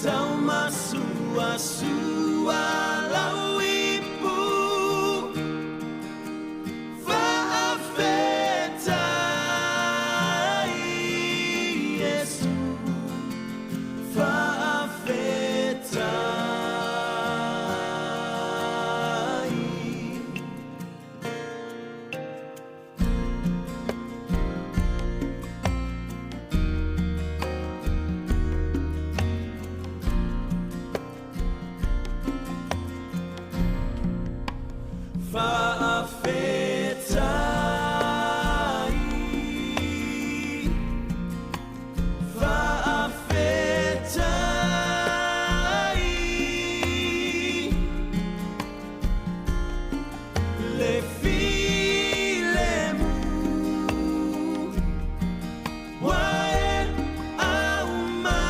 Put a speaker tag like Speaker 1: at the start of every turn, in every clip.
Speaker 1: Taumasua lau ipu. Faafetai Iesu. Faafetai. Faafetai. Faafetai. Le filemu ua e aumai.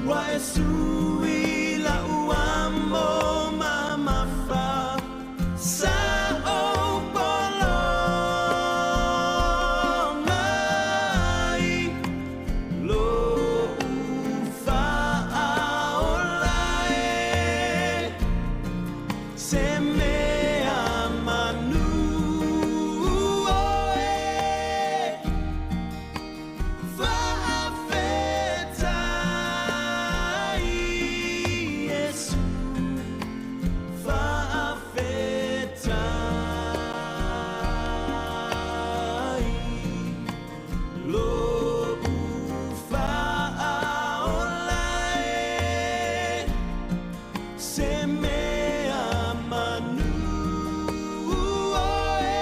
Speaker 1: Ua e sui la'u amo mamafa sa ou polo mai lo'u faaola e se mea manu oe. Faafetai Iesu. Faafetai lo'u faaola e se mea manu oe.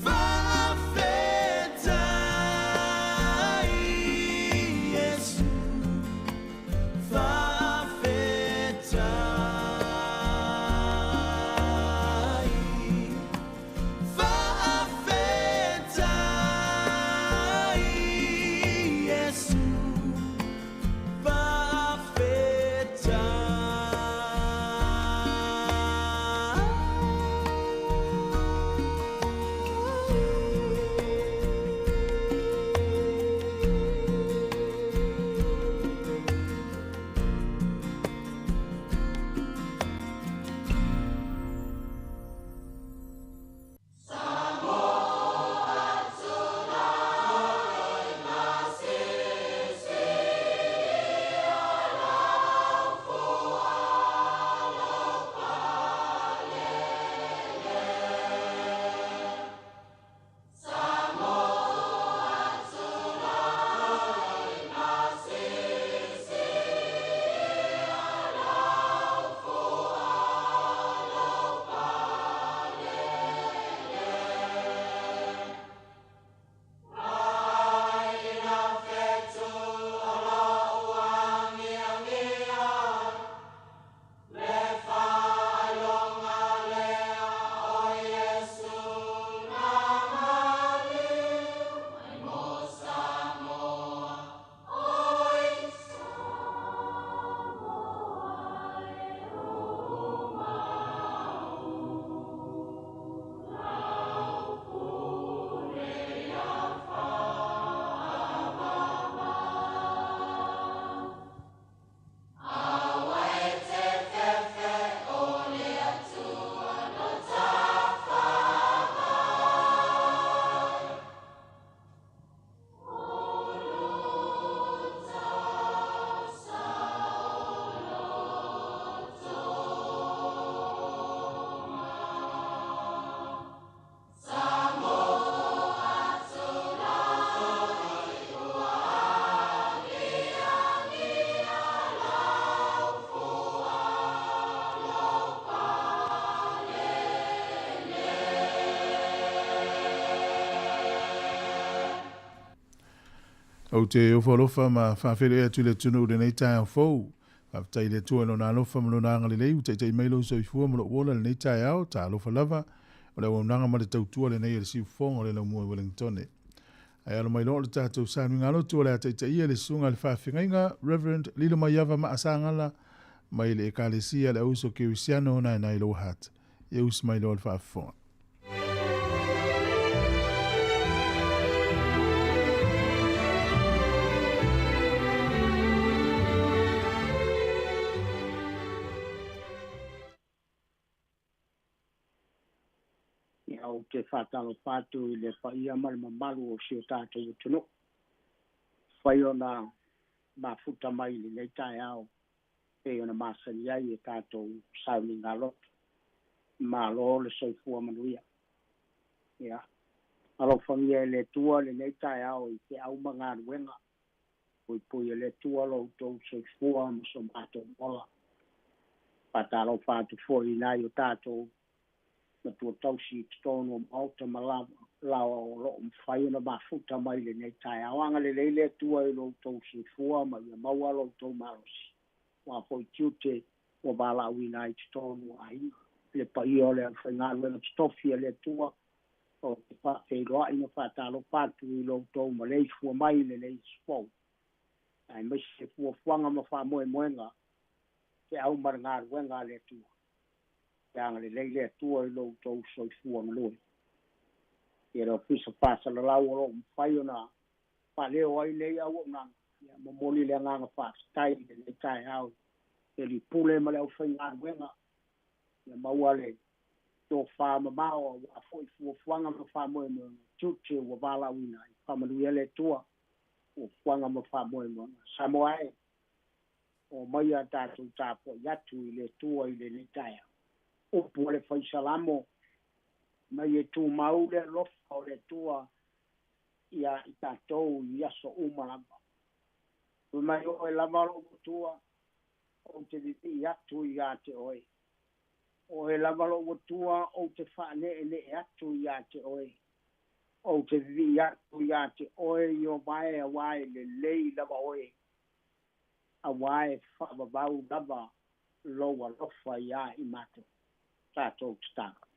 Speaker 1: Faafetai Iesu. Faafetai. Faafetai Iesu. Faafetai.
Speaker 2: Ou te ofo alofa ma faafeiloai atu i le atunuu i lenei taeao fou. Faafetai i le Atua i Lona alofa ma Lona agalelei ua taitai mai lou soifua ma lou ola i lenei taeao. Talofa lava, o le auaunaga ma le tautua lenei a le siufofoga o le laumua i Wellingtone. Ae alo mai loa le tatou sanuigalotu o le a taitaia le susuga i le faafegaiga Reverend Lilomaiava Maasagala mai le Ekalesia a le Auuso Kerisiano Naenai Lower Hutt. Ia usi mai loa le faafofoga.
Speaker 3: Ia ou te faatalofa atu i le paia ma le mamalu o si o tatou atunuu fai ona mafuta mai i lenei taeao pei ona masani ai e tatou sauniga loto. Malo le soifua manuia. Ia alofagia e le Atua lenei taeao i feau ma galuega. Puipui e le Atua lo outou soifua ma so matou ola. Faatalofa atu foi i nai o tatou matua tausi i totonu o maota ma laoa o loo mafai ona mafuta mai lenei taeao. Agalelei le Atua i lo outou soifua ma ia maua lo outou malosi. Ua foi tiute ua valaauina ai totonu o aiga. Le paia o le aufaigaluega totofi a le Atua o te faafeiloai ma faatalofa atu i lo outou maleifua mai i lenei aso fou. Aemaise fuafuaga ma faamoemoega feau ma le galuega a le Atua. Ia agalelei le Atua i lo outou soifua galue. Ia le Ofisa Faasalalau o loo mafai ona faaleo ai nei auaunaga. Ia momoli le agaga faafetai i lenei taeao i le pule ma le aufaigaluega. Ia maua le tofa mamao aua foi fuafuaga ma faamoemoega tiute ua valaauina ai. Faamanuia le Atua fuafuaga ma faamoemoega. Samoa e, o mai a tatou tapuai atu i le Atua i lenei taeao. Upu o le Faisalamo, mai e tumau le alofa o le Atua ia i tatou i aso uma lava. Fai mai oe lava lou Atua, ou te vivii atu ia te oe. Oe lava lou Atua, ou te faaneenee atu ia te oe. Ou te vivii atu ia te oe i o vae auā e lelei lava oe, auā e faavavau lava lou alofa iā i matou. Tatou tatalo.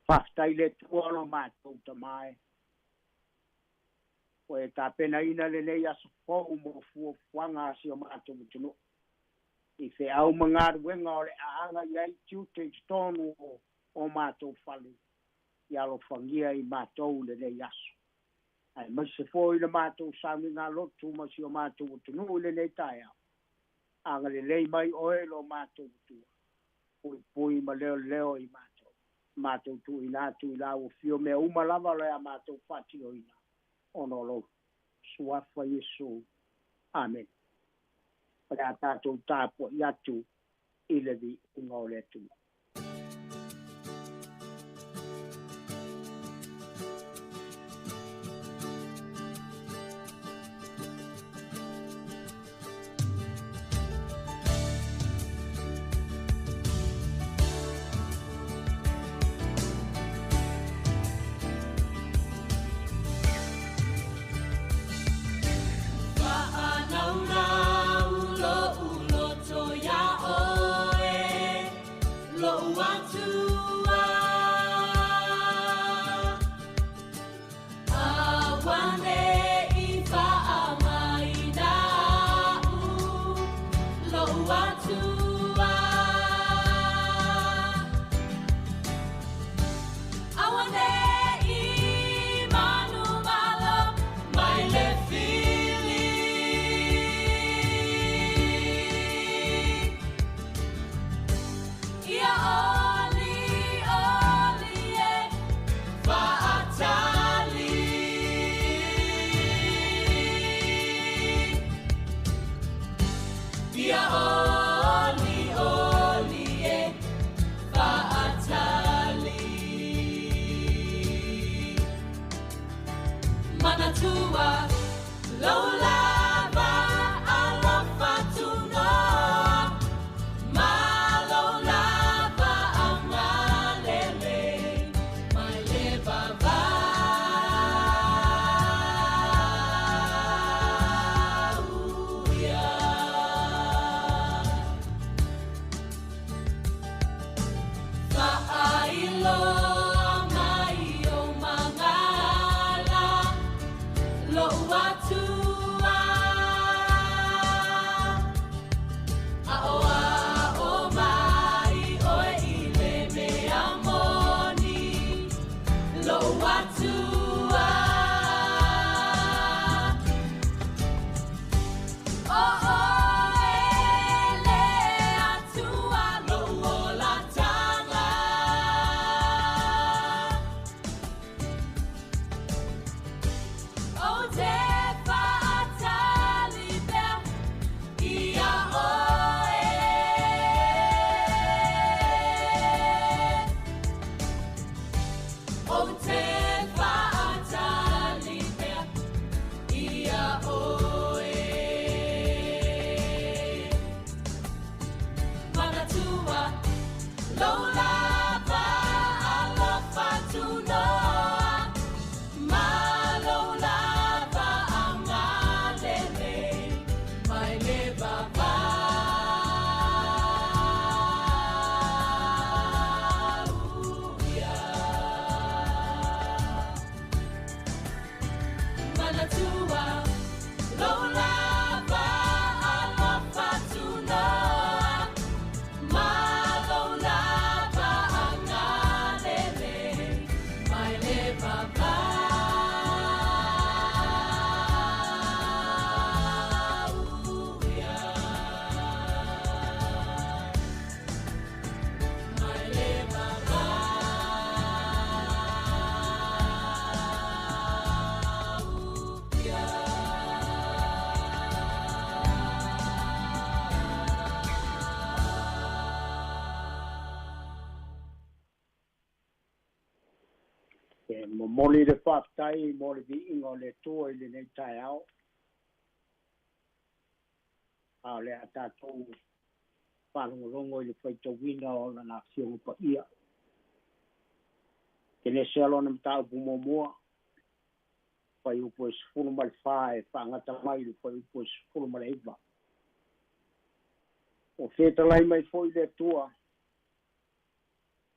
Speaker 3: Faafetai le Atua lo matou Tama e, ua e tapenaina lenei aso fou mo fuafuaga a si o matou atunuu i feau ma galuega o le a aga i ai tiute i totonu o matou fale. Ia alofagia i matou lenei aso, aemaise foi le matou sauniga lotu ma si o matou atunuu i lenei taeao. Agalelei mai oe lo matou Atua, puipui ma leoleo i matou, matou tuuina atu i lau afio mea uma lava o le a matou faatinoina ona o lou suafa Iesu. Amene. O le a tatou tapuai atu i le viiga o le Atua.
Speaker 1: Lo te faatali pea ia oe. Manatua lou lava alofa tunoa, ma lou lava agalelei mai le vavau ia. Manatua lou lava alofa tunoa, ma lou lava agalelei mai le vavau ia. Mai le vavau ia.
Speaker 3: E momoli le faafetai mo le viiga o le Atua i lenei taeao, a o le a tatou faalogologo i le faitauina o lana Afioga Paia. Kenese lona mataupu muamua, fuaiupu e 14 e faagata mai i le fuaiupu e 19. O fetalai mai foi le Atua,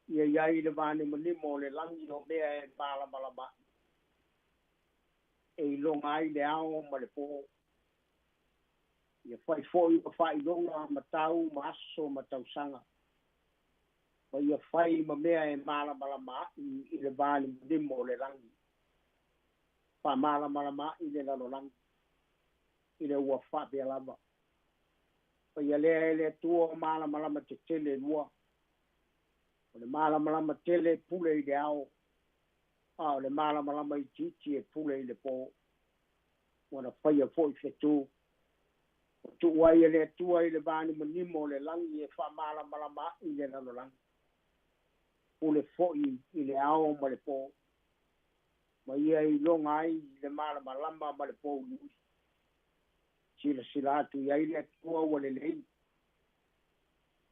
Speaker 3: ia i ai le vanemanimo o le lagi o mea e malamalama e iloga ai le ao ma le po. Ia fai foi ma faailoga ma tau ma aso ma tausaga, ma ia fai ma mea e malamalama ai i le vanemanimo o le lagi, faamalamalama ai le lalolagi i le ua faapea lava. Faia lea e le Atua o malamalama tetele lua, o le malamalama tele e pule i le ao, a o le malamalama itiiti e pule i le po. Ua na faia foi fetu o tuu ai e le Atua i le vanemanimo o le lagi e faamalamalama ai le lalolagi, pule foi i le ao ma le po, ma ia iloga ai le malamalama ma le pouliuli. Silasila atu i ai le Atua ua lelei,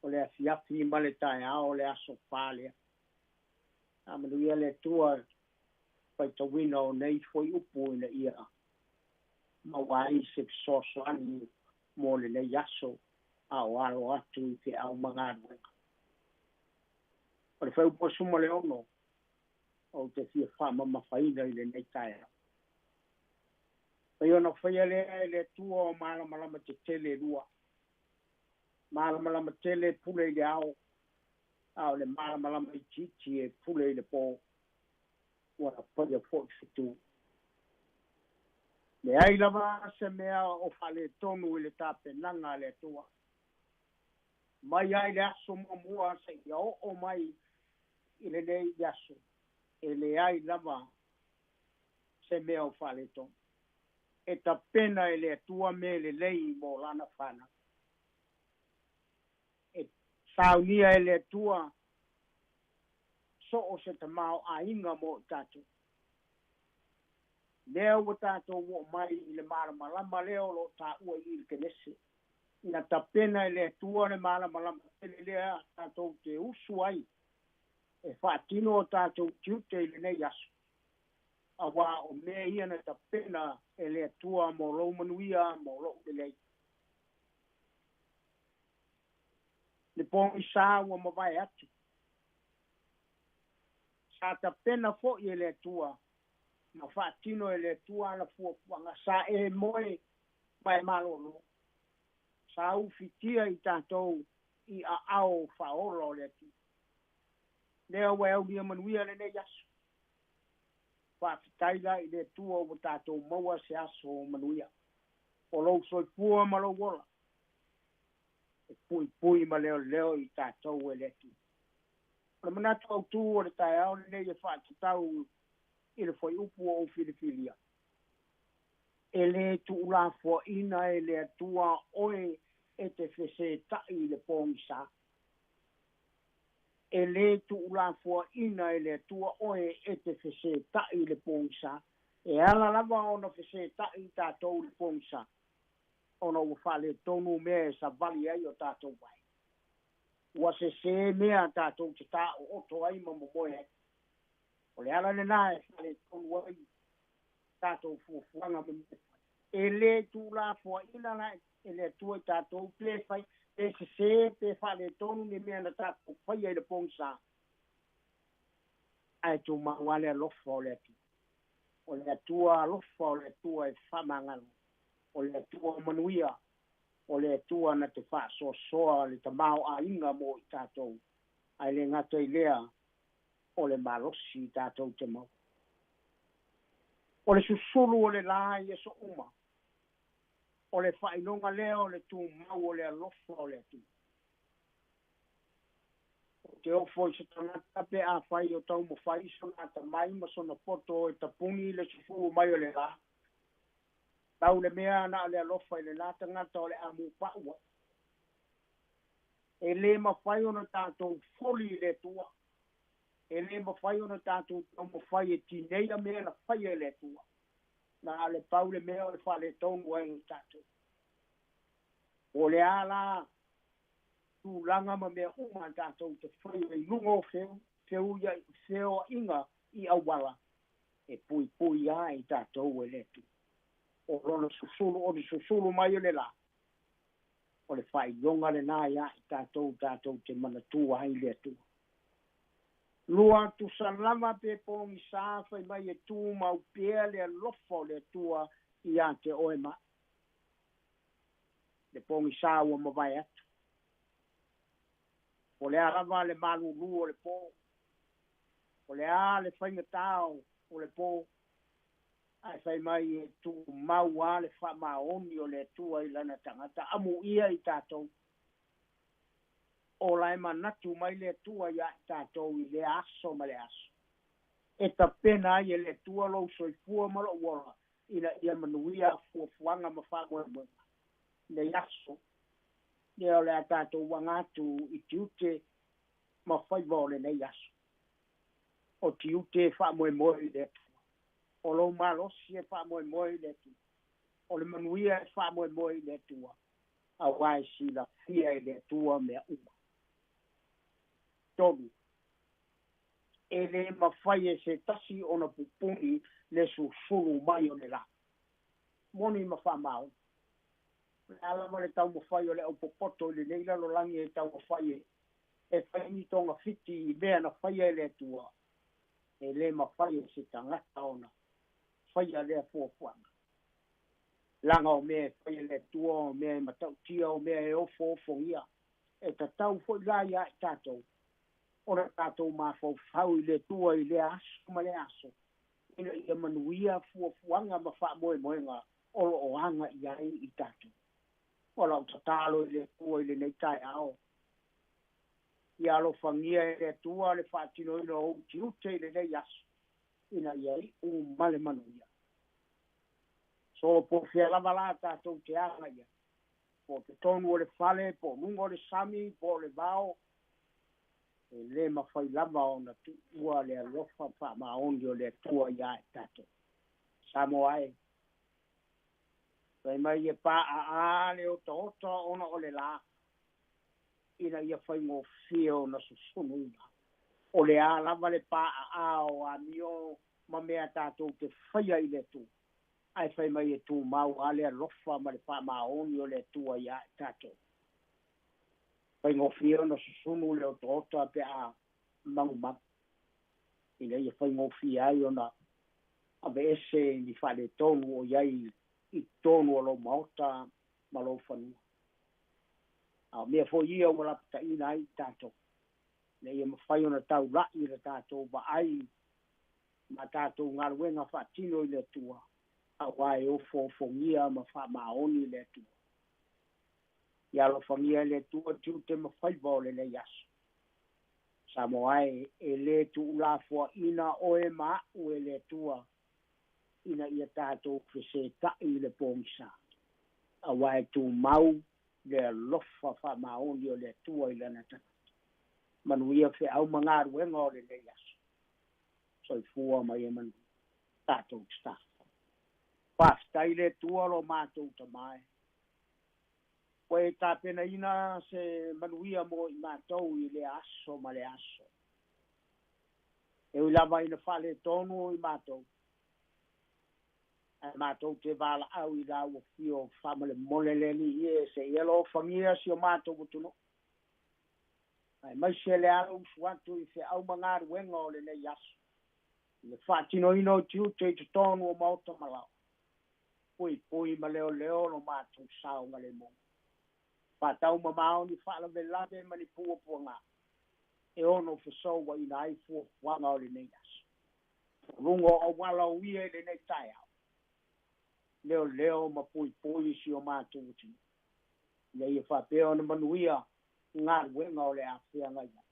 Speaker 3: o le afiafi ma le taeao o le aso fa lea. Faamanuia le Atua faitauina o nei fuaiupu ina ia maua ai se fesoasoani mo lenei aso a o alo atu i feau ma galuega. O le fuaiupu e 16 ou te fia faamamafaina i lenei taeao. Pei ona faia lea e le Atua o malamalama tetele lua, malamalama tele e pule i le ao, a o le malamalama itiiti e pule i le po. Ua na faia foi fetu. Leai lava se mea o faaletonu i le tapenaga a le Atua. Mai ai le aso muamua seia oo mai i lenei aso, e leai lava se mea o faaletonu. E tapena e le Atua mea lelei mo lana fanau. E saunia e le Atua so o se tamaoaiga mo i tatou. Lea ua tatou oo mai i le malamalama lea o loo taua i le Kenese. Na tapena e le Atua le malamalama tele lea tatou te usu ai e faatino o tatou tiute i lenei aso. Auā o mea ia na tapena e le Atua mo lou manuia mo lou lelei. Le pogisa ua mavae atu, sa tapena foi e le Atua ma faatino e le Atua ana fuafuaga. Sa e moe ma e malolo, sa ufitia i tatou i aao faaola o le Atua. Lea ua e aulia manuia lenei aso. Faafetai la i le Atua ua tatou maua se aso manuia. O lou soifua ma lou ola e puipui ma leoleo i tatou e le Atua. O le manatu autū o le taeao lenei e faatatau i le fuaiupu o ou filifilia. E lē tuulafoaina e le Atua oe e te fesetaʻi i le pogisa. E lē tuulafoaʻina e le Atua oe e te fesetaʻi i le pogisa. E ala lava ona fesetaʻi i tatou i le pogisa, ona ua faaletonu mea e savali ai o tatou vae. Ua sesē mea tatou te taooto ai ma momoe ai. O le ala lenā e faaletonu ai tatou fuafuaga ma mea fai. E lē tuulafoaʻina la e le Atua i tatou pe fai pe sesē pe faaletonu ni mea na tatou faia i le pogisa, ae tumau lava le alofa o le Atua. O le Atua alofa, o le Atua e faamagalo, o le Atua o manuia, o le Atua na te faasoasoa le tamaoaiga mo i tatou, ae le gata i lea, o le malosi i tatou te maua. O le susulu o le lā i aso uma, o le faailoga lea o le tumau o le alofa o le Atua. Ou te ofo i se tagata pe afai o taumafai sona atamai ma sona poto e tapuni le sufuu mai o le la. Tau le mea na o le alofa i lenā tagata o le a mupa'u ai. E lē mafai ona tatou foli i le Atua. E lē mafai ona tatou taumafai e tineia mea na faia e le Atua. Na le pau le mea o le faaletonu ai o tatou. O le a la tulaga ma mea uma a tatou te faia i luga o feu, feoaiga i auala, e puipui lava i tatou e le Atua. O lona susulu, o le susulu mai o le la, o le faailoga lenā iā i tatou tatou te manatua ai le Atua. Lua tusa lava pe pogisa, fai mai e tumau pea le alofa o le Atua iā te oe ma le pogisa ua mavae atu. O le a lava le malūlū o le pō, o le a le faigatā o le pō, ae fai mai e tumau lava le faamaoni o le Atua i lana tagata. Amuia i tatou, o la e manatu mai le Atua iā i tatou i lea aso ma le aso. E tapena ai e le Atua lou soifua ma lou ola ina ia manuia fuafuaga ma faamoemoega nei aso lea o le a tatou aga atu i tiute ma faiva o lenei aso. O tiute e faamoemoe i le Atua, o lou malosi e faamoemoe i le Atua, o le manuia e faamoemoe i le Atua, auā e silafia e le Atua mea uma. Tolu, e lē mafai e se tasi ona pupuni le susulu mai o le la. Moni ma faamaoni. O le a lava le taumafai o le aupopoto i lenei lalolagi e taumafai e fai ni togafiti i mea na faia e le Atua, e lē mafai e se tagata ona faia lea fuafuaga. Laga o mea e faia e le Atua, o mea e matautia, o mea e ofoofogia. E tatau foi la iā i tatou ona tatou mafaufau i le Atua i lea aso ma lea aso, ina ia manuia fuafuaga ma faamoemoega o loo aga i ai i tatou. O lau tatalo i le Atua i lenei taeao, ia alofagia e le Atua le faatinoina o ou tiute i lenei aso, ina ia iu ma le manuia. So po o fea lava la tatou te aga i ai, po o totonu o le fale, po o luga o le sami, po o le vao, e lē mafai lava ona tuua le alofa faamaoni o le Atua iā i tatou. Samoa e, fai mai e paaa le otaota ona o le lā, ina ia faigofie ona susunuina. O le a lava le paaa o amio ma mea tatou te faia i le Atua, ae fai mai e tumau lava le alofa ma le faamaoni o le Atua iā i tatou. Faigofie ona susunu le otaota pe a magumagu, ina ia faigofie ai ona aveese ni faaletonu o i ai i totonu o lou maota ma lou fanua. A o mea foi ia ua lapataʻina ai i tatou, ina ia mafai ona taulaʻi le tatou vaai ma tatou galuega faatino i le Atua, auā e ofoofogia ma faamaoni le Atua. Ia alofagia e le Atua tiute ma faiva o lenei aso. Samoa e, e lē tuulafoaʻina oe ma aʻu e le Atua ina ia tatou fesetaʻi i le pogisa, auā e tumau le alofa faamaoni o le Atua i lana tagata. Manuia feau ma galuega o lenei aso. Soifua ma ia manuia. Tatou tatalo. Faafetai le Atua lo matou tamae. Ua e tapenaina se manuia mo i matou i le aso ma le aso. E ui lava ina faaletonu i matou. Ae matou te valaau i lau afio faamalemole le Alii e se i alofagia si o matou atunuu. Aemaise le alo usu atu i feau ma galuega o lenei aso. I le faatinoina o tiute i totonu o maota ma laoa. Puipui ma leoleo lo matou saogalemu. Faatau mamao ni faalavelave ma ni puapuaga. E ono fesouaina ai fuafuaga o lenei aso. O luga o auala o ia i lenei taeao. Leoleo ma puipui si o matou atunuu. Ina ia faapea ona manuia galuega o le a feagai ai.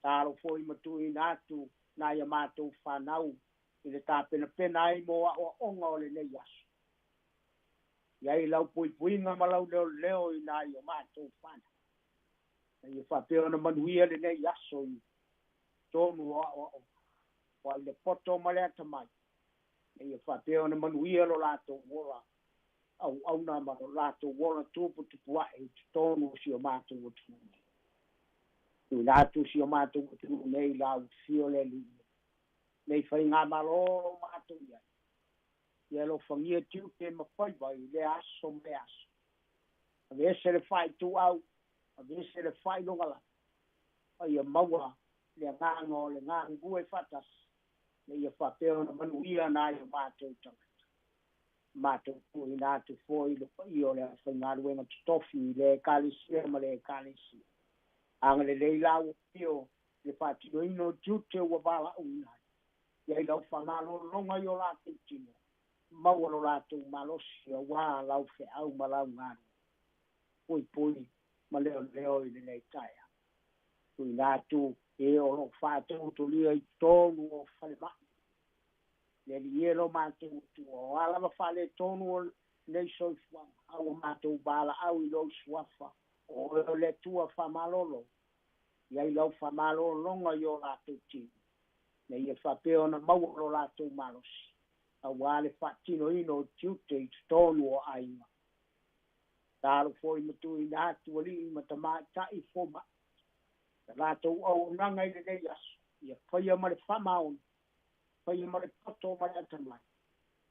Speaker 3: Tatalo foi ma tuuina atu nai a matou fanau i le tapenapena ai mo aoaoga o lenei aso. I ai lau puipuiga ma lau leoleo i nai o matou fanau. Ina ia faapea ona manuia lenei aso i totonu o aoaoga. Ua i le poto ma le atamai. Ina ia faapea ona manuia lo latou ola auauna ma lo latou ola tuputupuae i totonu o si o matou atunuu nei. Tuuina atu si o matou atunuu nei i lau afio le Alii nei faigamalo o lo matou i ai. Ia alofagia tiute ma faiva i lea aso ma lea aso. Aveese le faaituau, aveese le faailogalanu, a ia maua le agaga o le galulue faatasi, ina ia faapea ona manuia nai o matou tagata. Matou tuuina atu foi i le paia o le aufaigaluega totofi i le Ekalesia ma le Ekalesia. Agalelei lau afio i le faatinoina o tiute ua valaauina ai. I ai lau faamalologa i o latou tino, maua lo latou malosi aua lau feau ma lau galuega. Puipui ma leoleo i lenei taeao. Tuuina atu e o lo o faatautolia i totonu o falemai. Le Alii e lo matou Atua, o a lava faaletonu o lenei soifuaga, a ua matou valaau i lou suafa, o oe o le Atua faamalolo, i ai lau faamalologa i o latou tino, ina ia faapea ona maua lo latou malosi, aua le faatinoina o tiute i totonu o aiga. Tatalo foi ma tuuina atu alii ma tamaitai fomai, le latou auaunaga i lenei aso, ia faia ma le faamaoni, faia ma le poto ma le atamai,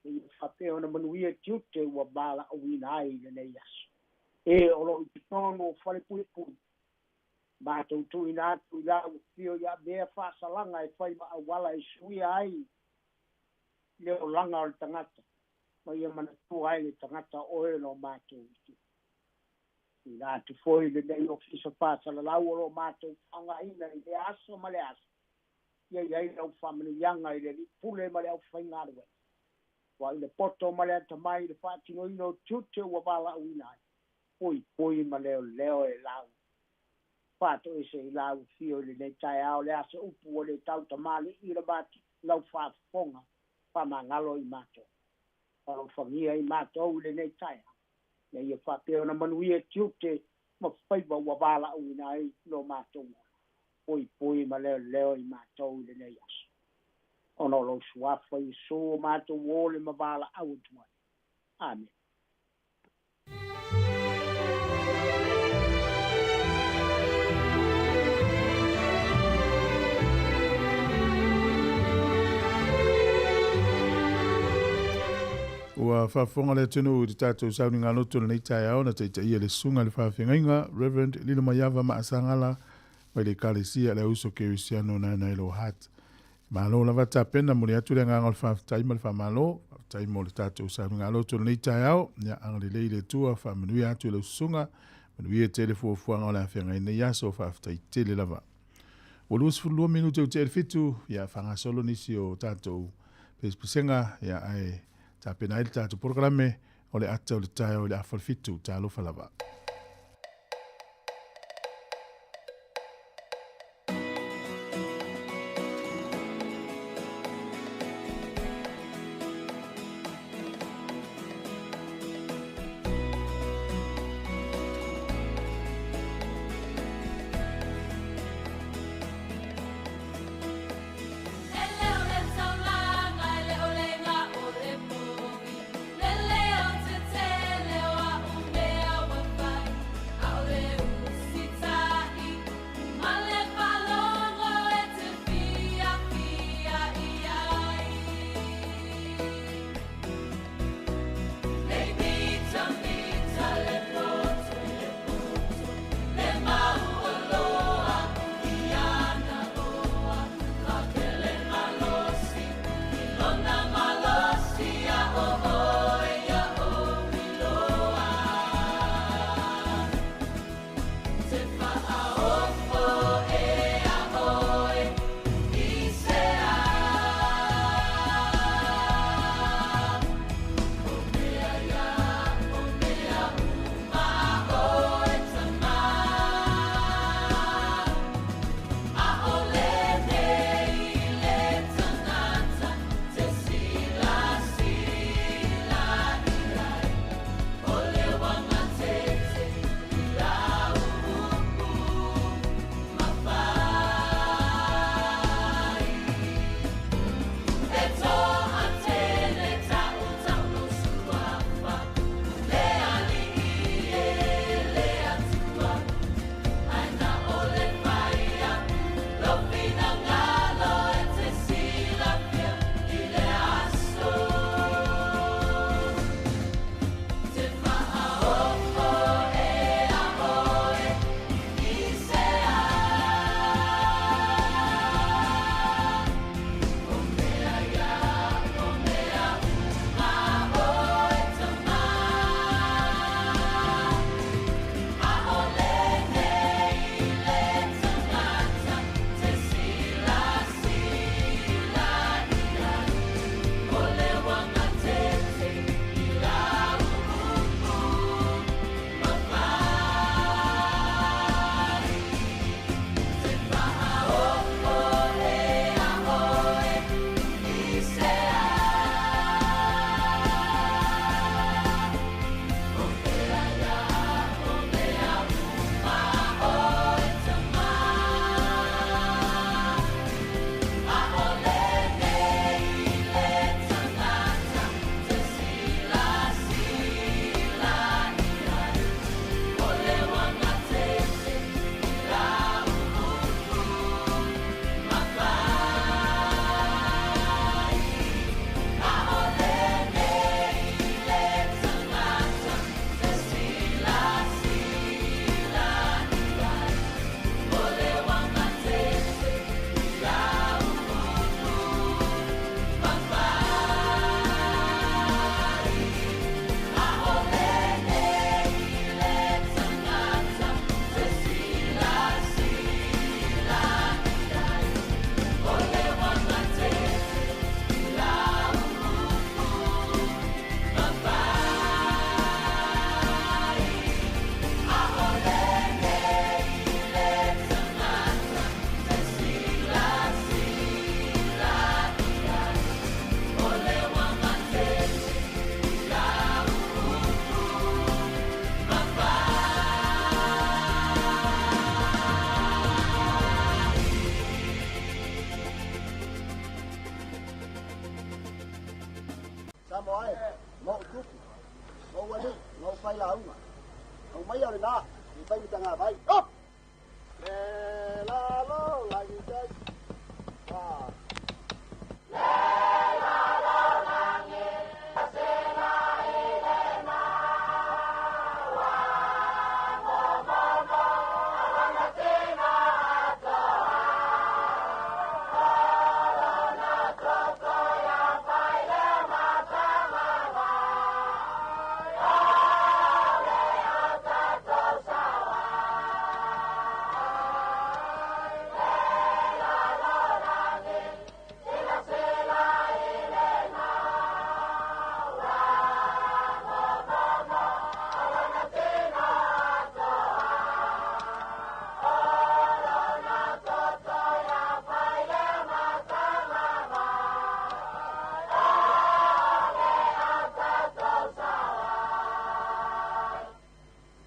Speaker 3: ina ia faapea ona manuia tiute ua valaauina ai i lenei aso. E o lo o i totonu o falepuipui, matou tuuina atu i lau afio ia avea faasalaga e fai ma auala e suia ai le olaga o le tagata, ma ia manatua ai le tagata oe lo matou Atua. Tuuina atu foi lenei ofisa faasalalau o lo matou faaaogaina i le aso ma le aso, ia i ai lau faamanuiaga i le Alii Pule ma le aufaigaluega. Ua i le poto ma le atamai i le faatinoina o tiute ua valaauina ai, puipui ma leoleo e lau faatoese i lau afio i lenei taeao le a se upu ua le tautamalii i le lau faafofoga faamagalo i matou. Alofagia i matou i lenei taeao, ina ia faapea ona manuia tiute ma faiva ua valaauina ai lo matou ola. Puipui ma leoleo i matou i lenei aso. Ona o lou suafa Iesu o matou o le ma valaau atu ai. Amene.
Speaker 2: Ua faafofoga le atunuu i le tatou sauniga loto i lenei taeao na taitaia e le Susuga i le Faafeagaiga Reverend Lilomaiava Maasagala mai le Ekalesia Le Auso Kerisiano Nanaelo Hart. Malo lava tapena, momoli atu le agaga o le faafetai ma le faamalo. Faafetai mo le tatou sauniga loto i lenei taeao. Ia agalelei le Atua, faamanuia atu i lau susuga, manuia tele fuafuaga o le a feagai nei aso, faafetai tele lava. Ua 22 minute ua tea i le 7, ia faagasolo nisi o tatou pesepesega, ia ae tapena ai le tatou polokalame o le ata o le taeao i le afa o le 7. Talofa lava.
Speaker 4: Samoa e, ma ou tupu, ma ou alii, ma ou failauga. Aumaia o lenā, i fai matagavai. Up! Le la lo lagi tasi, fa.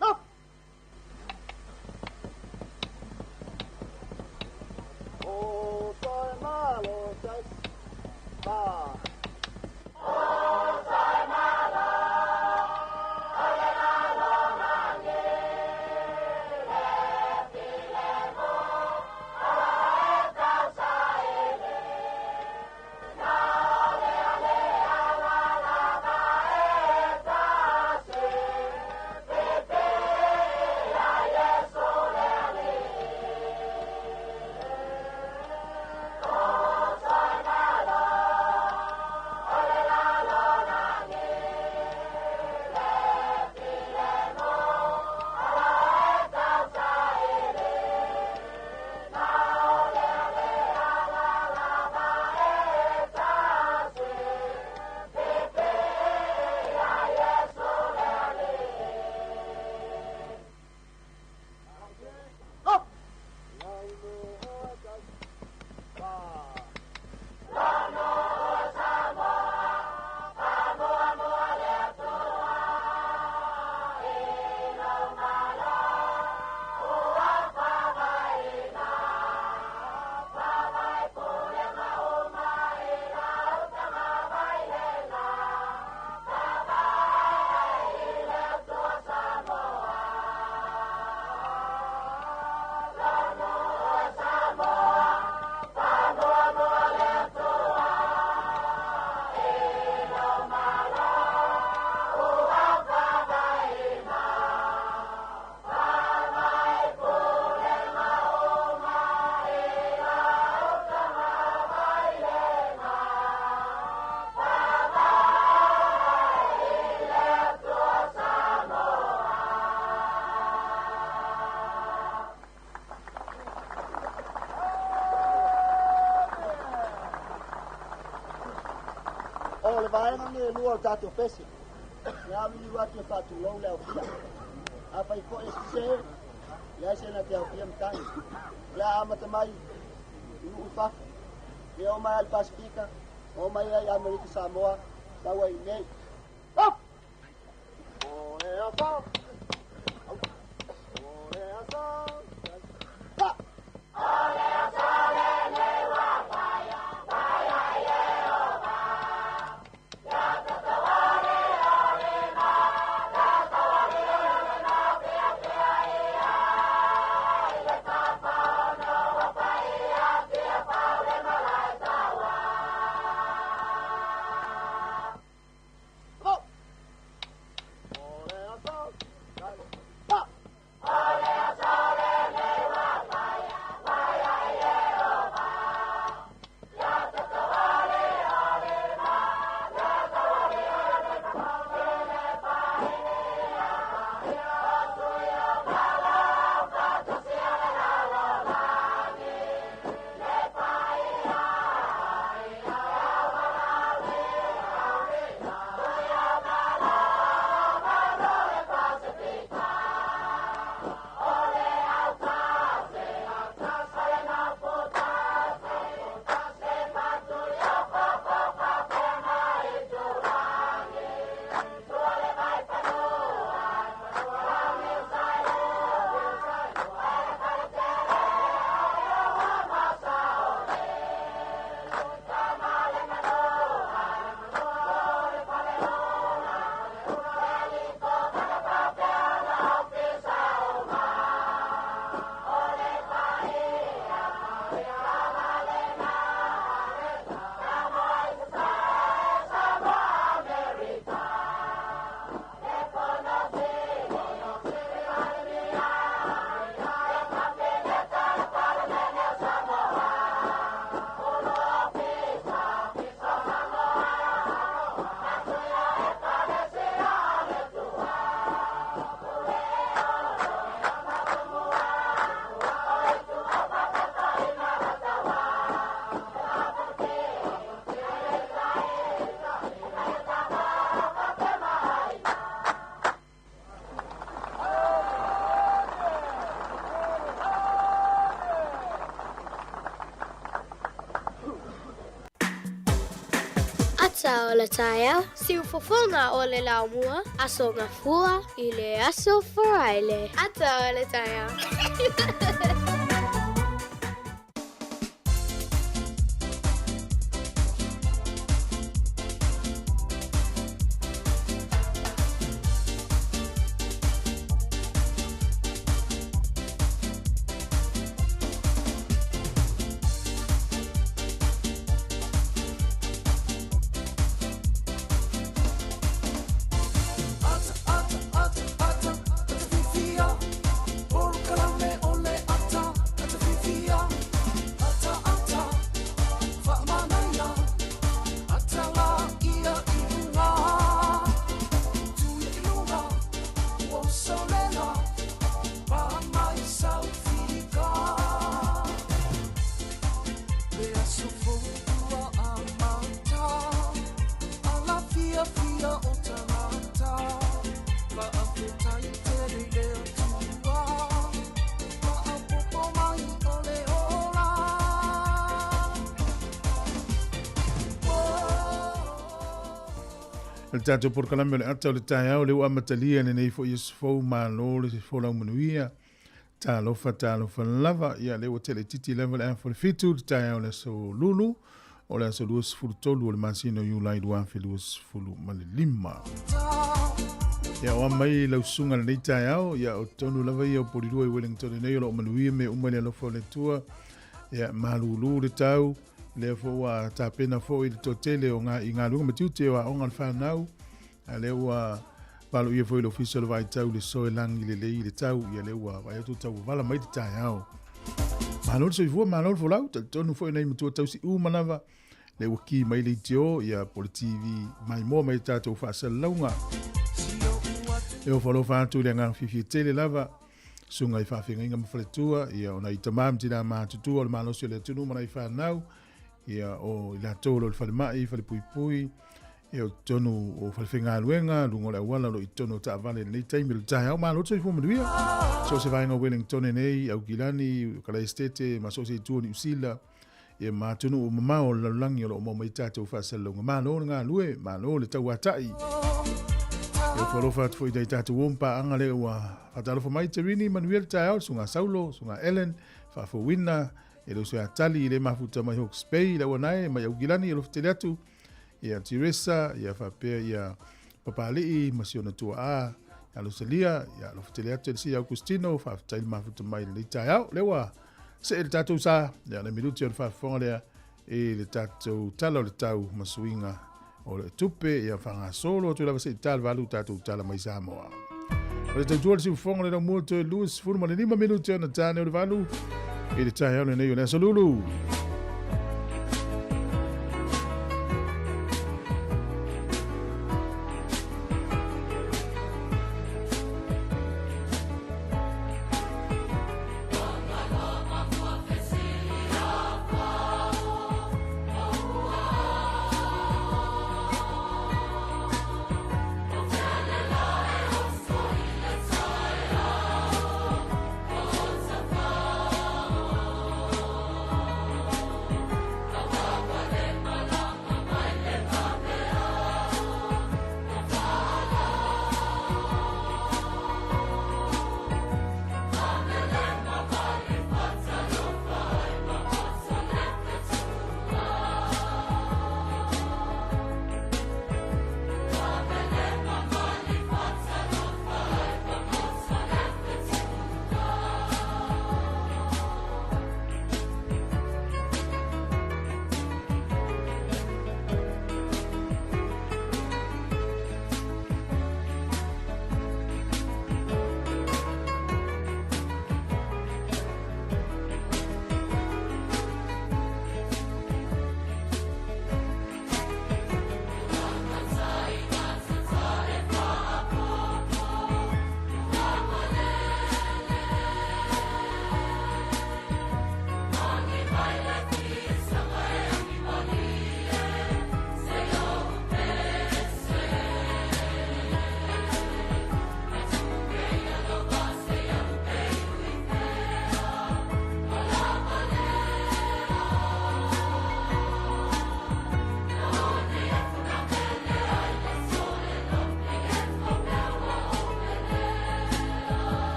Speaker 4: Up! O soe malo tasi, fa. Up! Launoa tasi, fa. O le vaega nei e lua o le tatou pese. E auiliu atu e faatulou le aofia. Afai foi e sesē, leai se na te aofia matagi. O le a amata mai i nuu i fafo. Ia oo mai lava i le Pasifika, oo mai ai i Amerika Samoa, sau ai i inei. Up! O le aso. O le aso. Pa! Go! O le aso. Pa!
Speaker 5: Ata o le taeao, siufofoga o le laumua, aso gafua i le aso Faraile. Ata o le taeao.
Speaker 2: Le tatou polokalame o le ata o le taeao le ua amatalia lenei foʻi aso fou malo le folau manuia talofa talofa lava ia lea ua tele lava le afa o le 7 le taeao le aso lulu o le aso 23 o le masina o Iulai 2025. Ia o mai lau susuga lenei taeao ia o tonu lava ia o Polilua i Wellington nei o loo manuia me uma le alofa o le Atua ia malūlū le tau lea foi ua tapena foi le toatele o i galuega ma tiute o aoga le fanau a lea ua paloia foi le ofisa o le vaitau le soe lagi lelei le tau ia lea ua vaai atu tau vala mai le taeao. Malo le soifua, malo le folau, talitonu foi nai matua tausi uma lava lea ua ki mai le itio ia po le TV mai moa mai tatou faasalalauga. E o falofa atu i le agaga fiafia tele lava susuga i faafeagaiga ma faletua ia o nai tamā ma tinā matutua o le malosi o le atunuu ma nai fanau ia o i latou o lo o le falemai, falepuipui ia o totonu o falefaigaluega, luga o le auala o lo o i totonu o taavale i lenei taimi o le taeao. Malo le soifua manuia. So o se vaega o Wellington nei, Aukilani, Kalaestete ma so o se itu o Niu Sila ia ma atunuu mamao o le lalolagi o lo o maua mai tatou faasalalauga. Malo le galue, malo le tauatai. E ofo atu foi i tatou uo ma paaga lea ua faatalofa mai Terini, manuia le taeao, susuga Saulo, susuga Ellen, faafouina e le uso ia Tali i le mafuta mai Hawke's Bay, le auanae mai Aukilani, alofa tele atu ia Teresa, ia faapea ia Papali'i ma si ona tuaa ia Rosalia, ia alofa tele atu le si Augustino, faafetai le mafuta mai lenei taeao. Lea ua see le tatou sa, ia le minuti o le faafofoga lea i le tatou tala o le tau ma suiga o le tupe, ia faagasolo atu lava se i tala valu tatou tala mai Samoa. O le tautua le siufofoga le laumua toe 25 minuti ona tane o le 8 i le taeao lenei o le aso Lulu.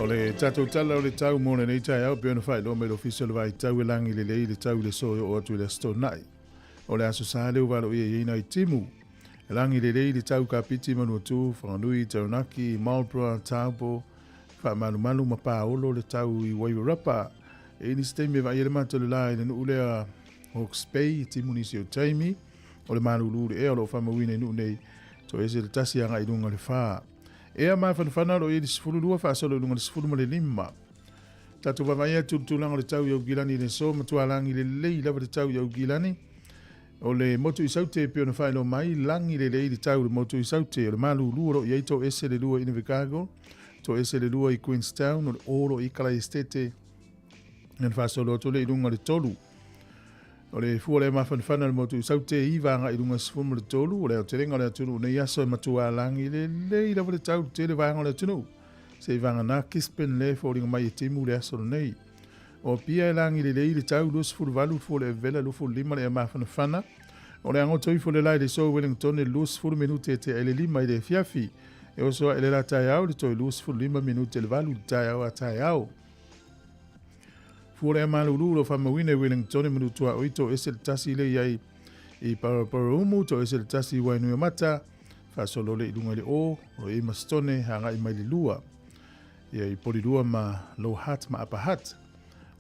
Speaker 2: O le tatou tala o le tau mo lenei taeao pei ona faailoa mai le Ofisa o le Vaitau e lagi lelei le tau i le aso e oo atu i le Aso Toonai. O le Aso Sa lea ua valoia i ai nai timu. E lagi lelei le tau Kapiti, Manuatu, Whanganui, Taranaki, Marlborough, Taupo, Faamalumalu ma Paolo le tau i Wairarapa. E i ai nisi taimi e vaai ai le matou le la i le nuu lea Hawke's Bay i timu nisi o taimi. O le malulu le ea o lo o faamauina i nuu nei, toe ese le 1 agai i luga o le 4. Ea mafanafana o lo o i ai le 12 faasolo i luga o le 15. Tatou vaavaai atu i le tulaga o le tau i Aukilani i le aso, matua lagi lelei lava le tau i Aukilani. O le motu i Saute e pei ona faailoa mai, lagi lelei le tau i le motu i Saute. O le malulu o lo o i ai to ese le 2 i Invercargill, to ese le 2 i Queenstown, o le o lo o i Kalaestete, ona faasolo atu lea i luga o le 3. O le fua lea mafanafana o le motu i Saute, 9 agai i luga 13, o le aotelega o le atunuu nei aso e matua lagi lelei lava le tau i le tele vaega o le atunuu. Se i vagana Gisborne lea e foliga mai e timu le aso lenei. O Apia e lagi lelei le tau 28 fua le avela 25 le ea mafanafana. O le agoto ifo le la i le aso Wellington e 20 minute e tea i le 5 i le afiafi. E oso ae le la taeao le toe 25 minute le 8 i le taeao a taeao. Fua le ea malulu lo faamauina i Wellington e manutua oi to ese le tasi le iai i Paraparaumu to ese le tasi i Wainuiomata. Faasolo le i luga i le o, o i Mastone agai mai le 2. Ia i Porirua ma Lower Hutt ma Upper Hutt.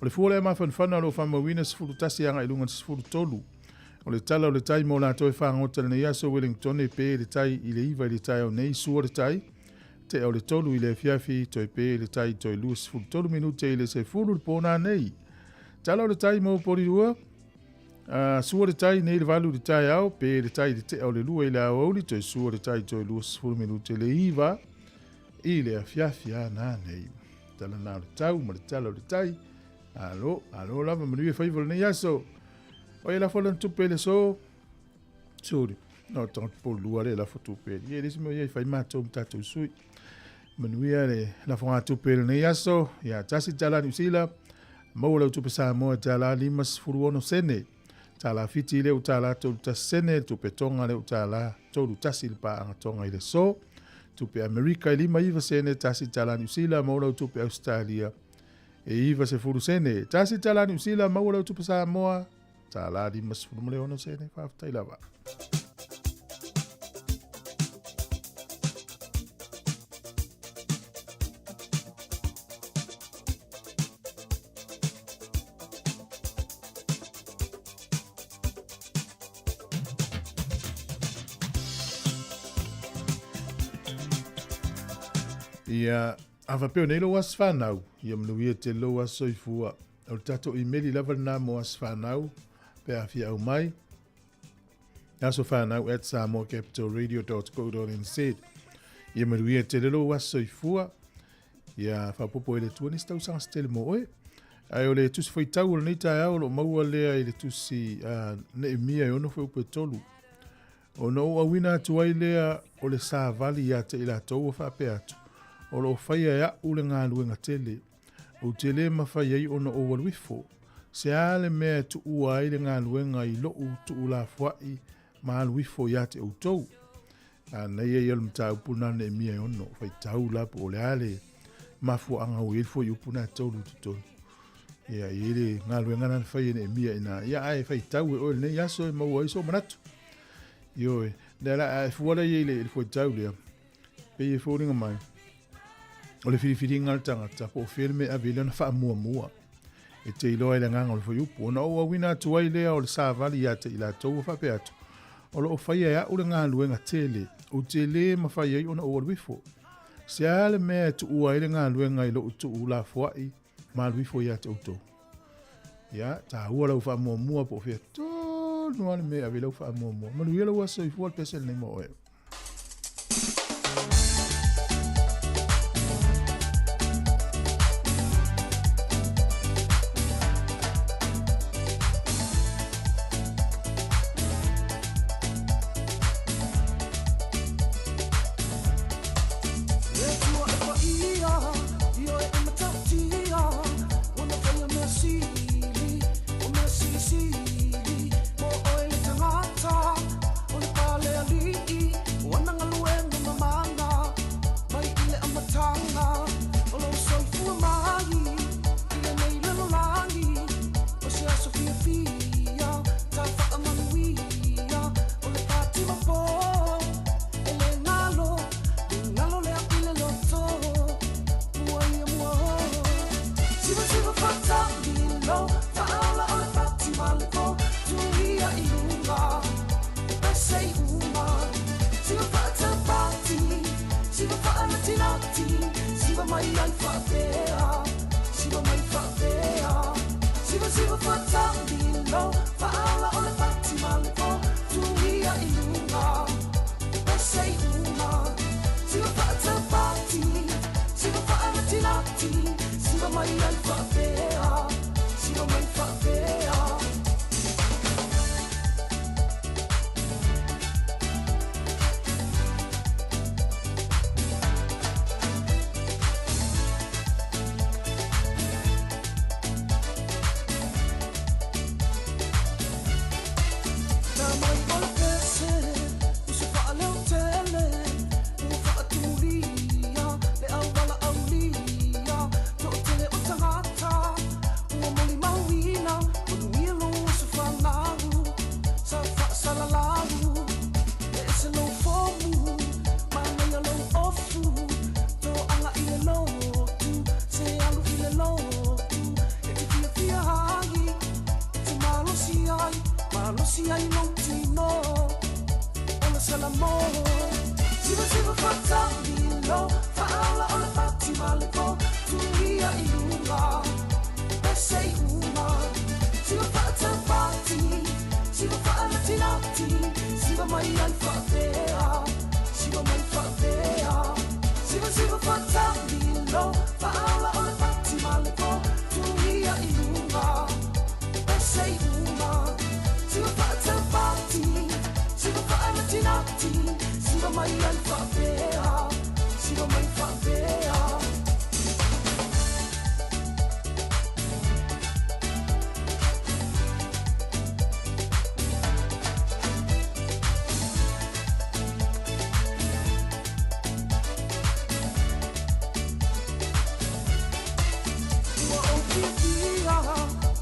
Speaker 2: O le fua lea mafanafana o lo o faamauina 11 agai i luga i le 13. O le tala o le tai mo latou e fagota lenei aso Wellington e pe le tai i le 9 i le taeao nei, sua le tai, tea o le 3 i le afiafi, toe pe le tai toe 23 minute i le 10 le pō nei. Tala o le tai mo Porirua, sua le tai nei le 8 i le taeao, pe le tai i le tea o le 2 i le aoauli, toe sua le tai toe 20 minute le 9 i le afiafi a nā nei. Tala nā o le tau ma le tala o le tai. Alo, alo lava manuia faiva o lenei aso. O e lafo lana tupe le so. Suri. No, tagata po lua le lafo tupe. Ie, le isi mea ia i whai mātou ma tātou sui. Manuia le lafo ngā tupe lenei aso. Ia, tasi tala New Zealand. Maua lau tupe Samoa tala 56 sene. Tala Fiti le utala 31 sene. Tupe Tonga le utala 31 le paanga Tonga i le so. Tupe Amerika i 59 sene. Tasi tala New Zealand. Maua lau tupe Australia e 90 sene. Tasi tala New Zealand. Maua lau tupe Samoa. Tala 56 sene. Whaafutai lava. Ia, a faapea nei lou aso fanau, ia manuia tele lou aso soifua. O le tatou imeli lava lena mo aso fanau, pe a fia au mai. Aso fanau at samoacapitalradio.co.nz. Ia manuia tele lou aso soifua. Ia faapopo e le Atua nisi tausaga se tele mo oe. Ae o le tusi faitau o lenei taeao o lo o maua lea i le tusi Neemia e 6 fuaiupu e 3. Ona ou auina atu ai lea o le savali ia te i latou ua faapea atu, o lo o faia e a'u le galuega tele, ou te lē mafai ai ona ou alu ifo. Se a le mea e tuua ai le galuega i lo'u tuulafoa'i ma alu ifo ia te outou? A nei ai o le mataupu lena Neemia e 6, faitau la po o le a le mafuaaga ua i ai le fuaiupu lena e 3 i totonu. Ia, e i ai le galuega lena na fai e Neemia ina, ia ae faitau e oe lenei aso e maua ai sou manatu. Ioe, lea la a e fua la i ai le fuaitau lea, pei e foliga mai, o le filifiliga a le tagata, po o fea le mea e ave i ai lana faamuamua. E te iloa ai le agaga o le fuaiupu. Ona ou auina atu ai lea o le savali ia te i latou ua faapea atu, o lo o faia e a'u le galuega tele, ou te lē mafai ai ona ou alu ifo. Se a le mea e tuua ai le galuega i lo'u tuulafoa'i ma alu ifo ia te outou? Ia, taua lau faamuamua po o fea tonu lava le mea e ave i lau faamuamua. Manuia lou aso soifua le pese lenei mo oe.
Speaker 1: Siva faatamilo, faaola o le pati ma le po, tuia i luga, pese i uma. Siva faatapati, siva faanatinati, siva mai ai faapea, siva mai faapea. Na mai o le pese, uso faaleo tele, ua faatumulia, le auala aulia, toʻatele o tagata, ua molimauina, manuia lou aso fanau, sa faasalalau, e ese lou fomu, manaia lou ofu, toaga i le lotu, se alu i le lotu, e te fiafia ai, e te malosi ai, malosi ai lou tino, o le salamo. Siva siva faatamilo, faaola o le pati ma le po, tuia i luga, pese i uma. Siva faatapati, siva faanatinati, siva mai ai faapea, siva mai faapea. Siva siva faatamilo, faaola o le pati ma le po, tuia i luga, pese i uma. Siva faatapati, siva faanatinati, siva mai ai faapea, siva mai faapea. Ua ou fiafia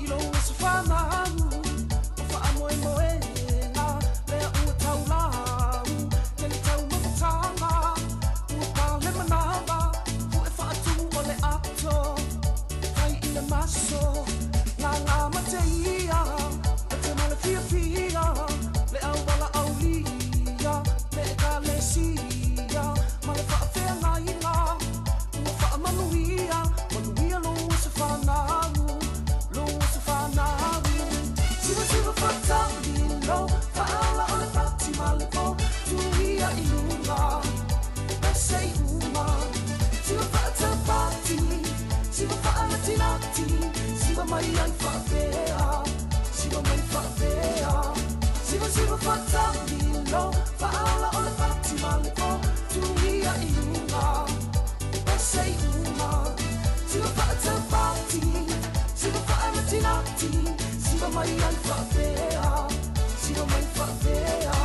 Speaker 1: i lou aso fanau, o faamoemoega lea ua taulau, tele taumafataga, ua pale manava, puʻe faatumu o le ato, fai i le maso, gaga ma te ia, ma te ma le fiafia, le auala aulia, le ekalesia, ma le faafeagaiga, ua faamanuia, manuia lou aso fanau, lou aso fanau. Siva siva faatamilo, faaola o le pati ma le po, tuia i luga, pese i uma. Siva faatapati, siva faanatinati, siva mai ai faapea, siva mai faapea. Siva siva faatamilo, faaola o le pati ma le po, tuia i luga, pese i uma. Siva faatapati, siva faanatinati, siva mai ai faapea, siva mai faapea.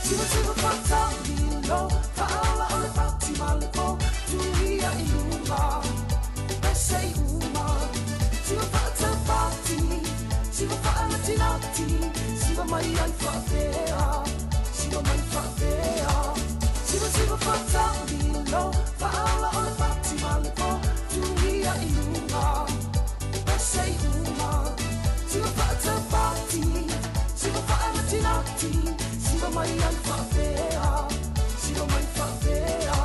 Speaker 1: Siva siva faatamilo, faaola o le pati ma le po, tuia i luga, pese i uma. Siva faatapati, siva faanatinati, siva mai ai faapea, siva mai faapea. Siva siva faatamilo, faaola o le pati ma le po, tuia i luga, pese i uma. Siva faatapati, siva faanatinati, siva mai ai faapea, siva mai faapea.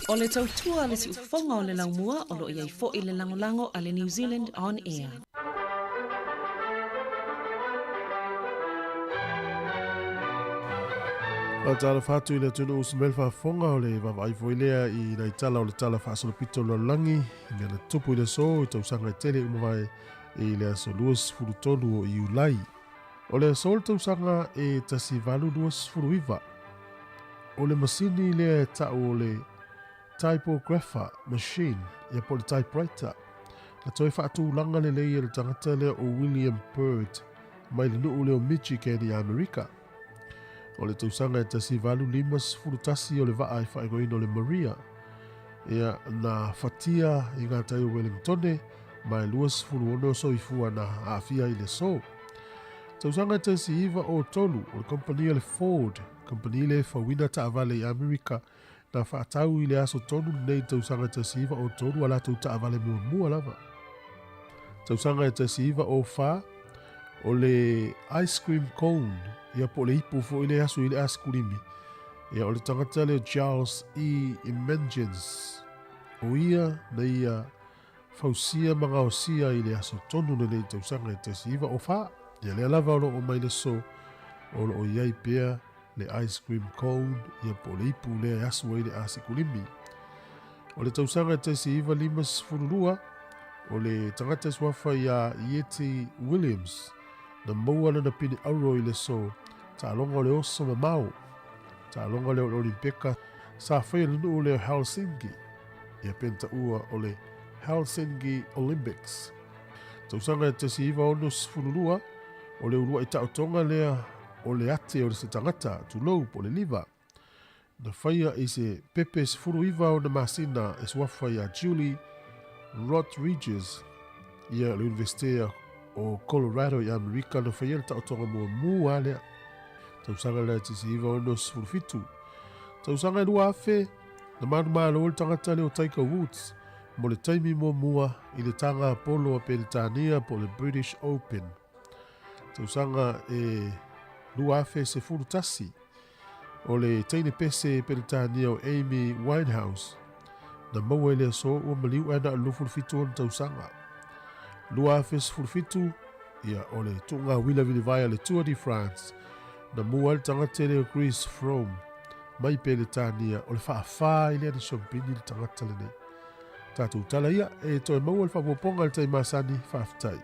Speaker 6: O le tautua le siufofoga o le laumua o loo iai fo'i le lagolago a le New Zealand On Air.
Speaker 2: Faatalofa atu i le atunuu se mea faafofoga o le vaavaai foi lea i nai tala o le tala faasolopito o le lalolagi i mea na tupu i le aso i tausaga e tele uma vae i le aso 23 o Iulai. O le aso le tausaga e 1829. O le masini lea e ta'u o le typographer machine ia po o le typewriter na toe faatulaga lelei e le tagata lea o William Byrd mai le nuu lea o Michigan i Amerika. O le tausaga e 1851 o le vaa e faaigoaina o le Maria ia na fatia i ngā tai o Wellingtone ma e 26 soifua na aafia i le aso. Tausaga e 1903 o le kompania le Ford, kompani le fauina taavale i Amerika Na fa'atau i le aso tonu lenei tausaga 1903 a latou ta'avale muamua lava. Tausaga e 1904, o le ice cream cone, ia po o le ipu fo'i le aso i le asikulimi, ia o le tagata lea o Charles E. Mengens, o ia na ia fausia ma gaosia i le aso tonu lenei tausaga e 1904. Ia lea lava o lo o mai le aso o lo o i ai pea le ice cream cone, ia po o le ipu lea e asu ai le asikulimi. O le tausaga e 1952, o le tagata e suafa iā Yeti Williams, na maua lana pine auro i le aso taaloga o le oso mamao, taaloga lea o le Olimpeka sa faia i le nuu lea o Helsinki, ia pe na taua o le Helsinki Olympics. Tausaga e 1962, o le ulua'i ta'otoga lea o le ate o le se tagata, tulou, po o le liva, na faia i se pepe 19 ona masina e suafa iā Julie Rodriguez, ia o le Iunivesite o Colorado i Amerika na faia le ta'otoga muamua lea. Tausaga lea 1967. Tausaga e 2000, na manumalo le tagata lea o Tiger Woods mo le taimi muamua i le taga polo a Peretania po o le British Open. Tausaga e 2011, o le teine pese Peretania o Amy Winehouse na maua i le aso ua maliu ae na o le 27 ona tausaga. 2017, ia, o le tuuga uila vilivae a le Tour de France na mua ai le tagata lea o Chris Froome mai Peretania o le faafa i le ana siompini le tagata lenei. Tatou tala ia, e toe maua le faaopoopoga i le tai masani, faafetai.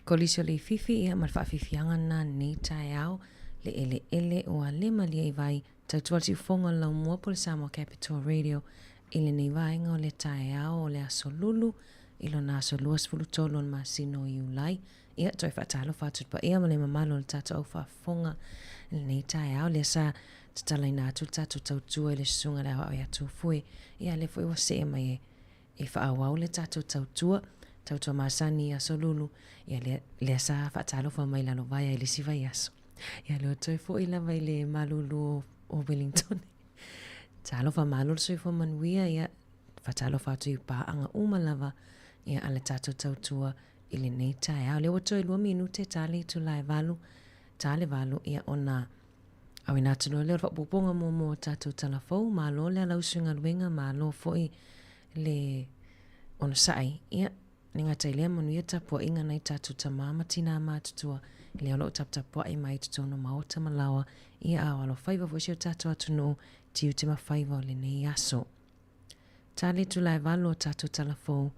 Speaker 7: Kolisi o Leififi, ia ma le faafiafiaga lena lenei taeao, le eleele o Alemaliaivai, tautua le siufofoga o le Laumua po o le Samoa Capital Radio i lenei vaega o le taeao o le Aso Lulu i lona aso 23 o le masina o Iulai. Ia, toe faatalofa atu i le paia ma le mamalu o le tatou au faafofoga i lenei taeao, lea sa tatalaina atu le tatou tautua i le Susuga i le Aoao ia Tufue. Ia, lea foi ua see mai e e faaauau le tatou tautua, tautua masani i Aso Lulu, ia lea, lea sa faatalofa mai Lalovaea i le isi vaiaso. Ia lea ua toe foi lava i le malulu o, o Wellington. Talofa malo le soifua manuia, ia faatalofa atu i paaga uma lava ia a le tatou tautua i lenei taeao. Lea ua toe 2 minute ta le itula e 8, ta le 8, ia ona auina atu loa lea o le faaopoopoga muamua o tatou tala fou. Malo le alausu i galuega, malo foi le onosai. Ia, le gata i lea, manuia tapuaiga nai tatou tama ma tinā matutua, lea o lo o taputapuai mai i totonu o maota ma laoa, ia a o alofaiva foi si o tatou atunuu, tiute ma faiva o lenei aso. Ta le itula e 8 o tatou tala fou,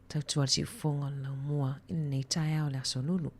Speaker 7: tautua le siufofoga o le laumua i lenei taeao o le Aso Lulu.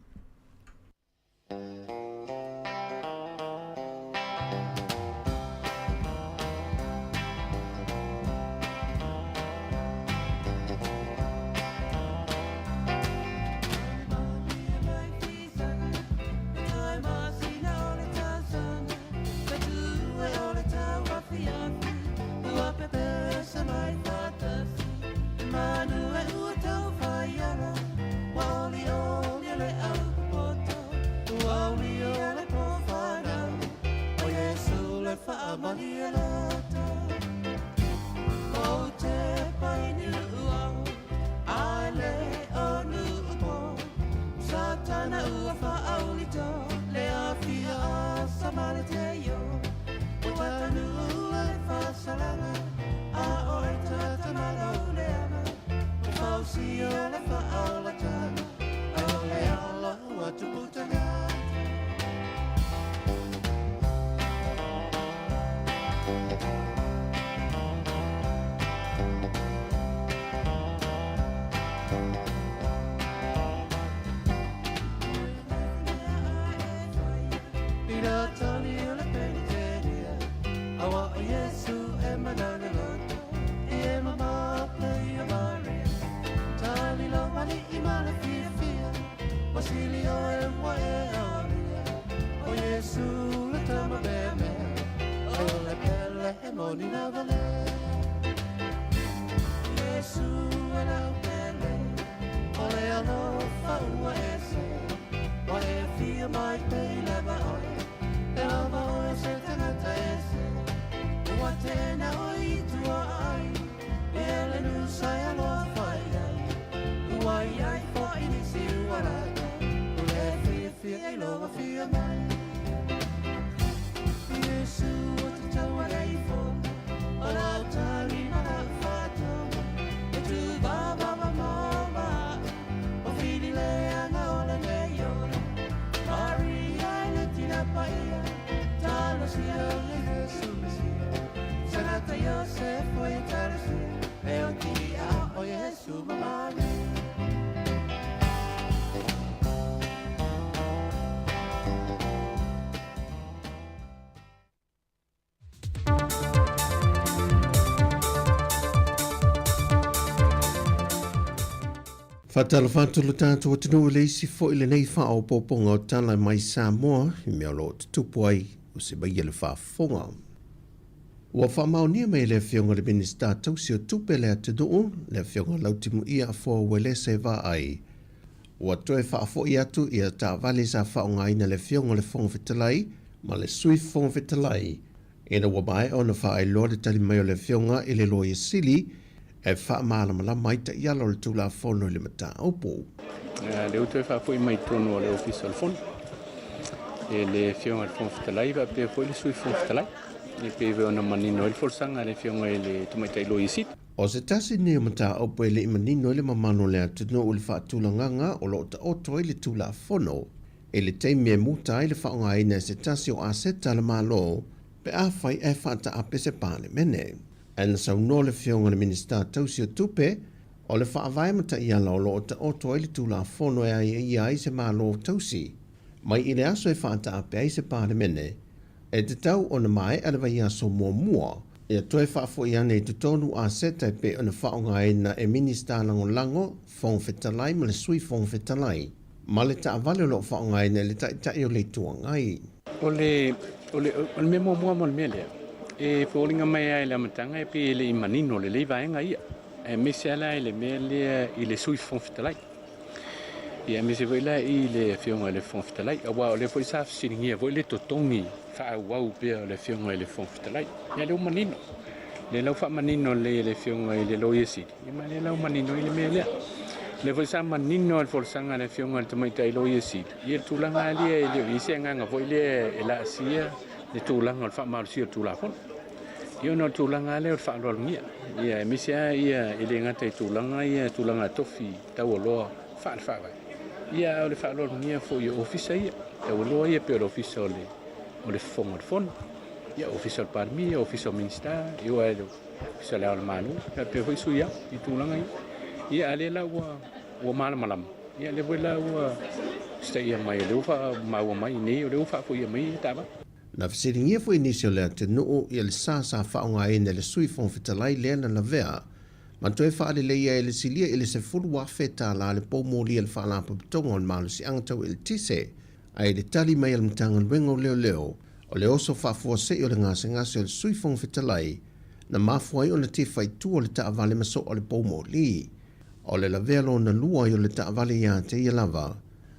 Speaker 8: Faatalofa atu lo tatou atunuu i le isi foi lenei faaopoopoga o tala mai Samoa i mea o lo o tutupu ai o se maia le faafofoga. Ua faamaonia mai e le Afioga i le Minisita Tausi o Tupe le atunuu, le Afioga Lautimuia Afoa Uelese Vaai, ua toe faafoi atu ia taavale sa faaaogaina e le Afioga i le Fofoga Fetalai ma le Sui Fofoga Fetalai ina ua maea ona faailoa le tali mai o le Afioga i le Loia Sili e faamalamalama ai taiala o le Tulafono i le mataupu.
Speaker 9: Lea ua toe faafoi mai i totonu o le Ofisa o le Fono e le Afioga i le Fofoga Fetalai faapea foi le Sui Fofoga Fetalai e pei foi ona manino ai le folasaga a le Afioga i le Tamaitai Loia Sili.
Speaker 8: O se tasi lenei o mataupu e le i manino ai le mamalu o le atunuu i le faatulagaga o lo o taoto ai le Tulafono i le taimi e muta ai le faaaogaina e se tasi o aseta a le Malo pe afai ae faataape se Palemene. Ae na saunoa le Afioga i le Minisita Tausi o Tupe, O le faavae ma taiala o lo o taoto ai le Tulafono e aiaia ai se Malo tausi, mai i le aso e faataape ai se Palemene, e tatau ona maea le vaiaso muamua, ia toe faafoi ane i totonu aseta e pei ona faaaogaina e Minisita Lagolago, Fofoga Fetalai ma le Sui Fofoga Fetalai, ma le taavale o lo o faaaogaina e le Taitai o le Itu Agai.
Speaker 9: O le, o le, o le mea muamua mo le mea lea, e foliga mai lava i le amataga e pei e le i manino lelei vaega ia, aemaise lava la i le mea lea i le Sui Fofoga Fetalai. Ia aemaise foi la i le Afioga i le Fofoga Fetalai, aua o lea foi sa fesiligia foi le totogi faaauau pea o le Afioga i le Fofoga Fetalai. Ia lea ua manino, lea la ua faamanino lelei e le Afioga i le Loia Sili, ia ma lea la ua manino ai le mea lea. O lea foi sa manino le folasaga a le Afioga i le Tamaitai Loia Sili, ia le tulaga lava lea e le o i ai se agaga foi lea e laasia le tulaga o le faamalosia o le Tulafono. Ia ona o le tulaga lava lea o le faaaloalogia, ia aemaise lava ia e le gata i tulaga ia, tulaga tofi taualoa faale-faavae, ia a o le faaaloalogia foi o ofisa ia, taualoa ia pei o le ofisa o le o le Fofoga o le Fono, ia ofisa o le Palemia, ofisa o Minisita, ia aua e le ofisa o le Ao o le Malo, ia faapea foi sui ao i tulaga ia. Ia a o lea la ua ua malamalama, ia lea foi la ua usitaia mai, o lea ua faamaua mai nei, o lea ua faafoia mai ia taavale.
Speaker 8: Na fesiligia foi nisi o le atunuu ia le sa sa faaaogaina e le Sui Fofoga Fetalai lea na lavea ma toe faaleleia e le silia i le $10,000 le poumoli a le Faalapotopotoga o le Malosiaga Tau Eletise ae i le tali mai a le Matagaluega o Leoleo o le oso faafuasei o le gasegase o le Sui Fofoga Fetalai na mafua ai ona tefa i tua le taavale ma soa le poumoli. O le lavea lona lua ai o le taavale ia te ia lava.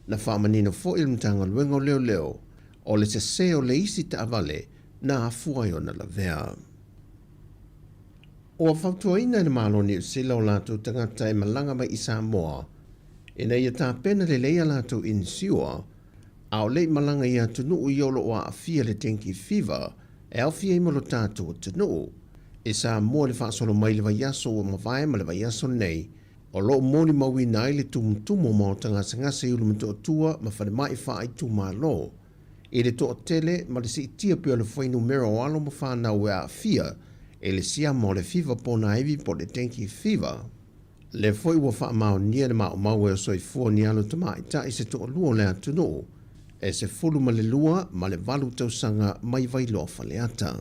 Speaker 8: Na faamanino foi e le Matagaluega o Leoleo O le sesē o le isi taavale na afua ai ona lavea. Ua fautuaina e le Malo o Niu Sila o latou tagata e malaga mai i Samoa ina ia tapena lelei a latou inisiua a o le i malaga i atunuu ia o lo o aafia le dengue fever e aofia ai ma lo tatou atunuu. I Samoa le faasolo mai i le vaiaso ua mavae ma le vaiaso nei o lo o molimauina ai le tumutumu o maota gasegase i Ulumotootua ma falemai faaitumalo i le toatele ma le siitia pea o le fuainumera o alo ma fanau e aafia i le siama o le fiva ponaivi po o le dengue fever. Lea foi ua faamaonia le maumau e o soifua ni alo tamaitai se toalua o le atunuu e 12 ma le 8 tausaga mai Vailoa Faleata.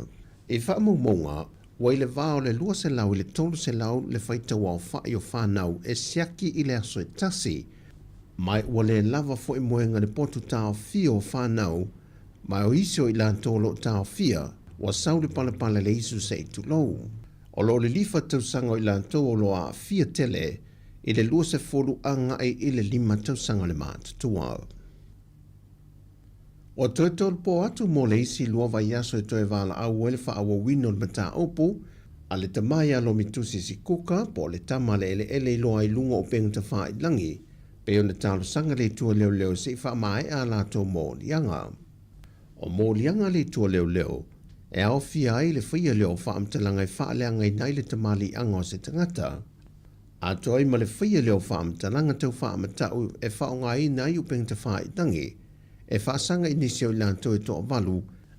Speaker 8: I faamaumauga, ua i le va o le 200 i le 300 le faitauaofai o fanau e siaki i le aso e tasi, ma ua le lava foi moega le potu taofia o fanau, ma o isi o i latou o lo o taofia, ua sau le palapala le isu se i tulou. O lo o lilifa tausaga o i latou o lo o aafia tele i le 20 agai i le 5 tausaga le matutua. Ua toe tolopo atu mo le isi lua vaiaso e toe valaau ai le faaauauina o le mataupu a le tama ia Lomitusi Sikuka po o le tama a le eleele i loa ai luga o upega tafailagi pei ona talosaga le Itu a Leoleo se i faamaea a latou moliaga. O moliaga a le Itu a Leoleo e aofia ai le faia lea o faamatalaga e faaleagaina ai le tamaliiaga o se tagata, Atoa ai ma le faia lea o faamatalaga tau faamatau e faaaogaina ai upega tafailagi e faasaga i nisi o i latou e toavalu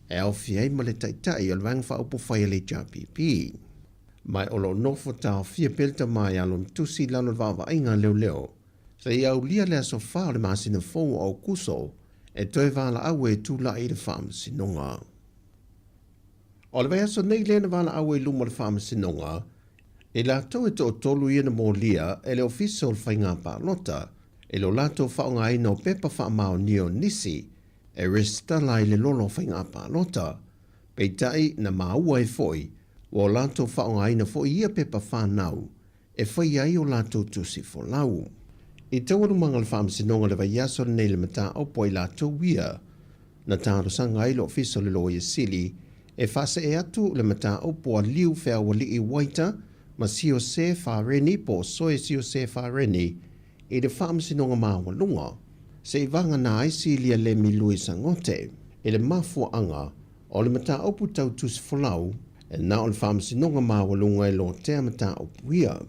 Speaker 8: e aofia ai ma le Taitai o le Vaega Faaupufai a le HRPP. Ma o lo o nofo taofia pea le tama ia Lomitusi i lalo o le vaavaaiga a leoleo seia aulia le aso 4 o le masina fou o Aokuso e toe valaau ai e tulai i le faamasinoga. O le vaiaso nei lea na valaau ai i luma o le faamasinoga I latou e toatolu ia na molia e le Ofisa o le Faiga Palota i lo latou faaaogaina o pepa faamaonia o nisi e resitala ai le lolo faiga palota. Peitai, na maua ai foi ua o latou faaaogaina foi ia pepa fanau e faia ai o latou tusi folau. I taualumaga o le Faamasinoga o le vaiaso lenei le mataupu a i latou ia Na talosaga ai le Ofisa o le Loia Sili e faasee atu le mataupu a Liu Feaualii Waita ma Siose Fareni po o Soe Siose Fareni i le Faamasinoga Maualuga se i vagana ai Silia Lemi Lui Sangote i le mafuaaga o le mataupu tau tusi folau e na o le Faamasinoga Maualuga e lotea mataupu ia.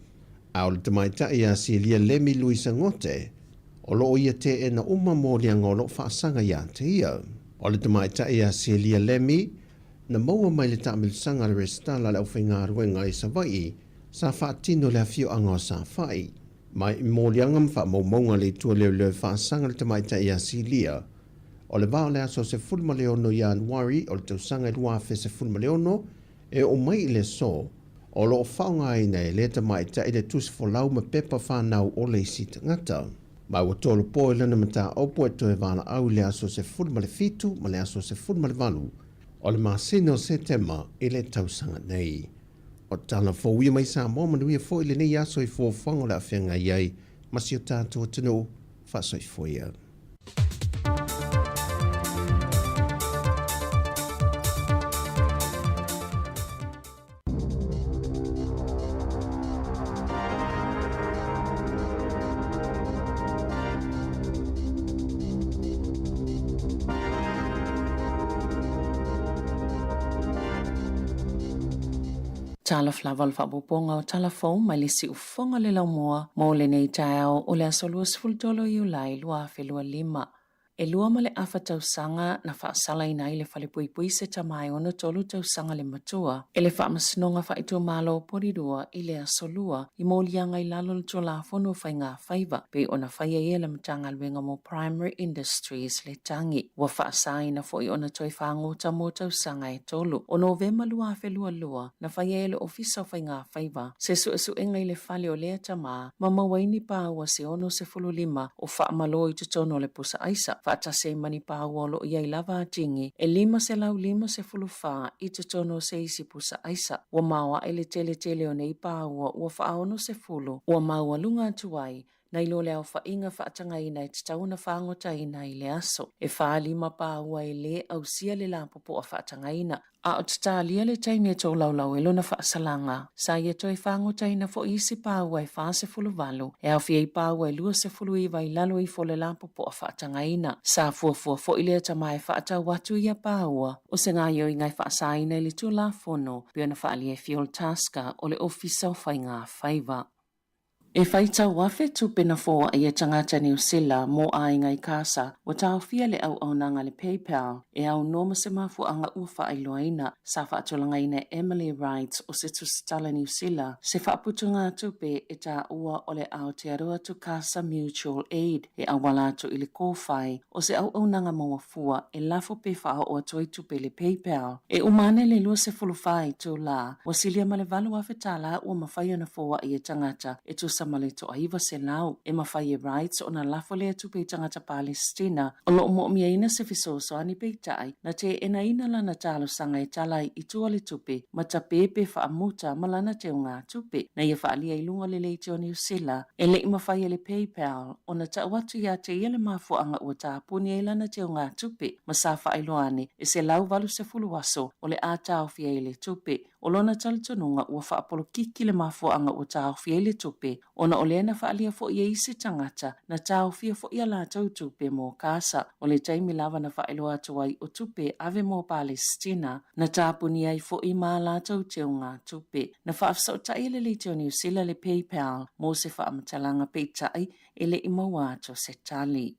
Speaker 8: A o le tamaitai ia Silia Lemi Lui Sangote O lo o ia teena uma moliaga o lo o faasaga ia te ia. O le tamaitai ia Celia Lemi, na maua mai le taamilosaga a le resitala a le aufaigaluega i Savaii sa faatino i le afioaga o Safa'i. Ma i moliaga ma faamaumauga a le Itu a Leoleo e faasaga i le tamaitai ia Silia, o le va o le aso 16 Ianuari o le tausaga e 2016 e oo mai i le aso, o lo o faaaogaina e lea tamaitai le tusi folau ma pepa fanau o le isi tagata. Ma ua tolopo i lana mataupu e toe valaau i le aso 17 ma le aso 18 o le masina o Setema i le tausaga nei. O tala fou ia mai Samoa manuia foi lenei aso i fuafuaga o le a feagai ai ma si o tatou atunuu. Faasoifua ia.
Speaker 6: Talofa lava o le faaopoopoga o tala fou mai le siufofoga o le laumua mo lenei taeao o le aso 23 o Iulai 2025. E lua ma le afa tausaga na faasalaina ai le falepuipui se tama e 63 tausaga le matua e le Faamasinoga Faaitumalo o Porirua i le Aso Lua i moliaga i lalo o le Tulafono o Faiga Faiva pei ona faia ia e le Matagaluega mo Primary Industries le tagi. Ua faasaina foi ona toe fagota mo tausaga e tolu. O Novema 2022, na faia e le Ofisa o Faiga Faiva se suesuega i le fale o lea tama ma maua ai ni paua se 65 o faamalo i totonu o le pusa aisa, faatasi ai ma ni paua o lo o i ai lava atigi e 554 i totonu o se isi pusa aisa. Ua maoae le teletele o nei paua ua faaonosefulu ua maualuga atu ai nai lo le aofaiga faatagaina e tatau ona fagotaina i le aso. E 45 paua e lē ausia le lapopoa faatagaina, a o tatalia le taimi e tolaulau ai lona faasalaga. Sa ia toe fagotaina foi isi paua e 48, e aofia ai paua e 29 i lalo ifo o le lapopoa faatagaina. Sa fuafua foi lea tama e faatau atu ia paua o se gaoioiga e faasaina i le Tulafono pei ona faaalia e Fiol Tasker o le Ofisa o Faiga Faiva. E faitau afe tupe na foai e tagata Niu Sila mō aiga i Kasa, ua taofia le auaunaga a le PayPal e aunoa ma se mafuaaga ua faailoaina. Sa faatulagaina e Emily Wright o se tusitala Niu Sila se faaputugatupe e taua o le Aotearoa to Kasa Mutual Aid e auala atu i le kōwhai o se auaunaga maua fua e lafo pe faaoo atu ai tupe i le PayPal. E uma ane le 24 itulā, ua silia ma le $8,000 tālā ua mafai ona foai e tagata e tusa ma le toaiva selau. E mafai e Wrights ona lafo lea tupe i tagata Palesitina o lo o mo'omiaina se fesoasoani peitai na teenaina lana talosaga e tala ai i tua le tupe ma tapē pe faamuta ma lana teugatupe na ia faaalia i luga o le leitio Niu Sila. E le'i mafai e le PayPal ona tau atu iā te ia le mafuaaga ua tapuni ai lana teugatupe ma sa faailoa ane e 180 aso o le a taofia ai le tupe. O lona talitonuga ua faapolokiki le mafuaaga ua taofia ai le tupe ona o lea na faaalia foi e isi tagata na taofia foi a latou tupe mo Kasa. O le taimi lava na faailoa atu ai o tupe ave mo Palesitina na tapuni ai foi ma a latou teugatupe. Na faafesootai e le Leitio o Niu Sila le PayPal mo se faamatalaga peitai e le i maua atu se tali.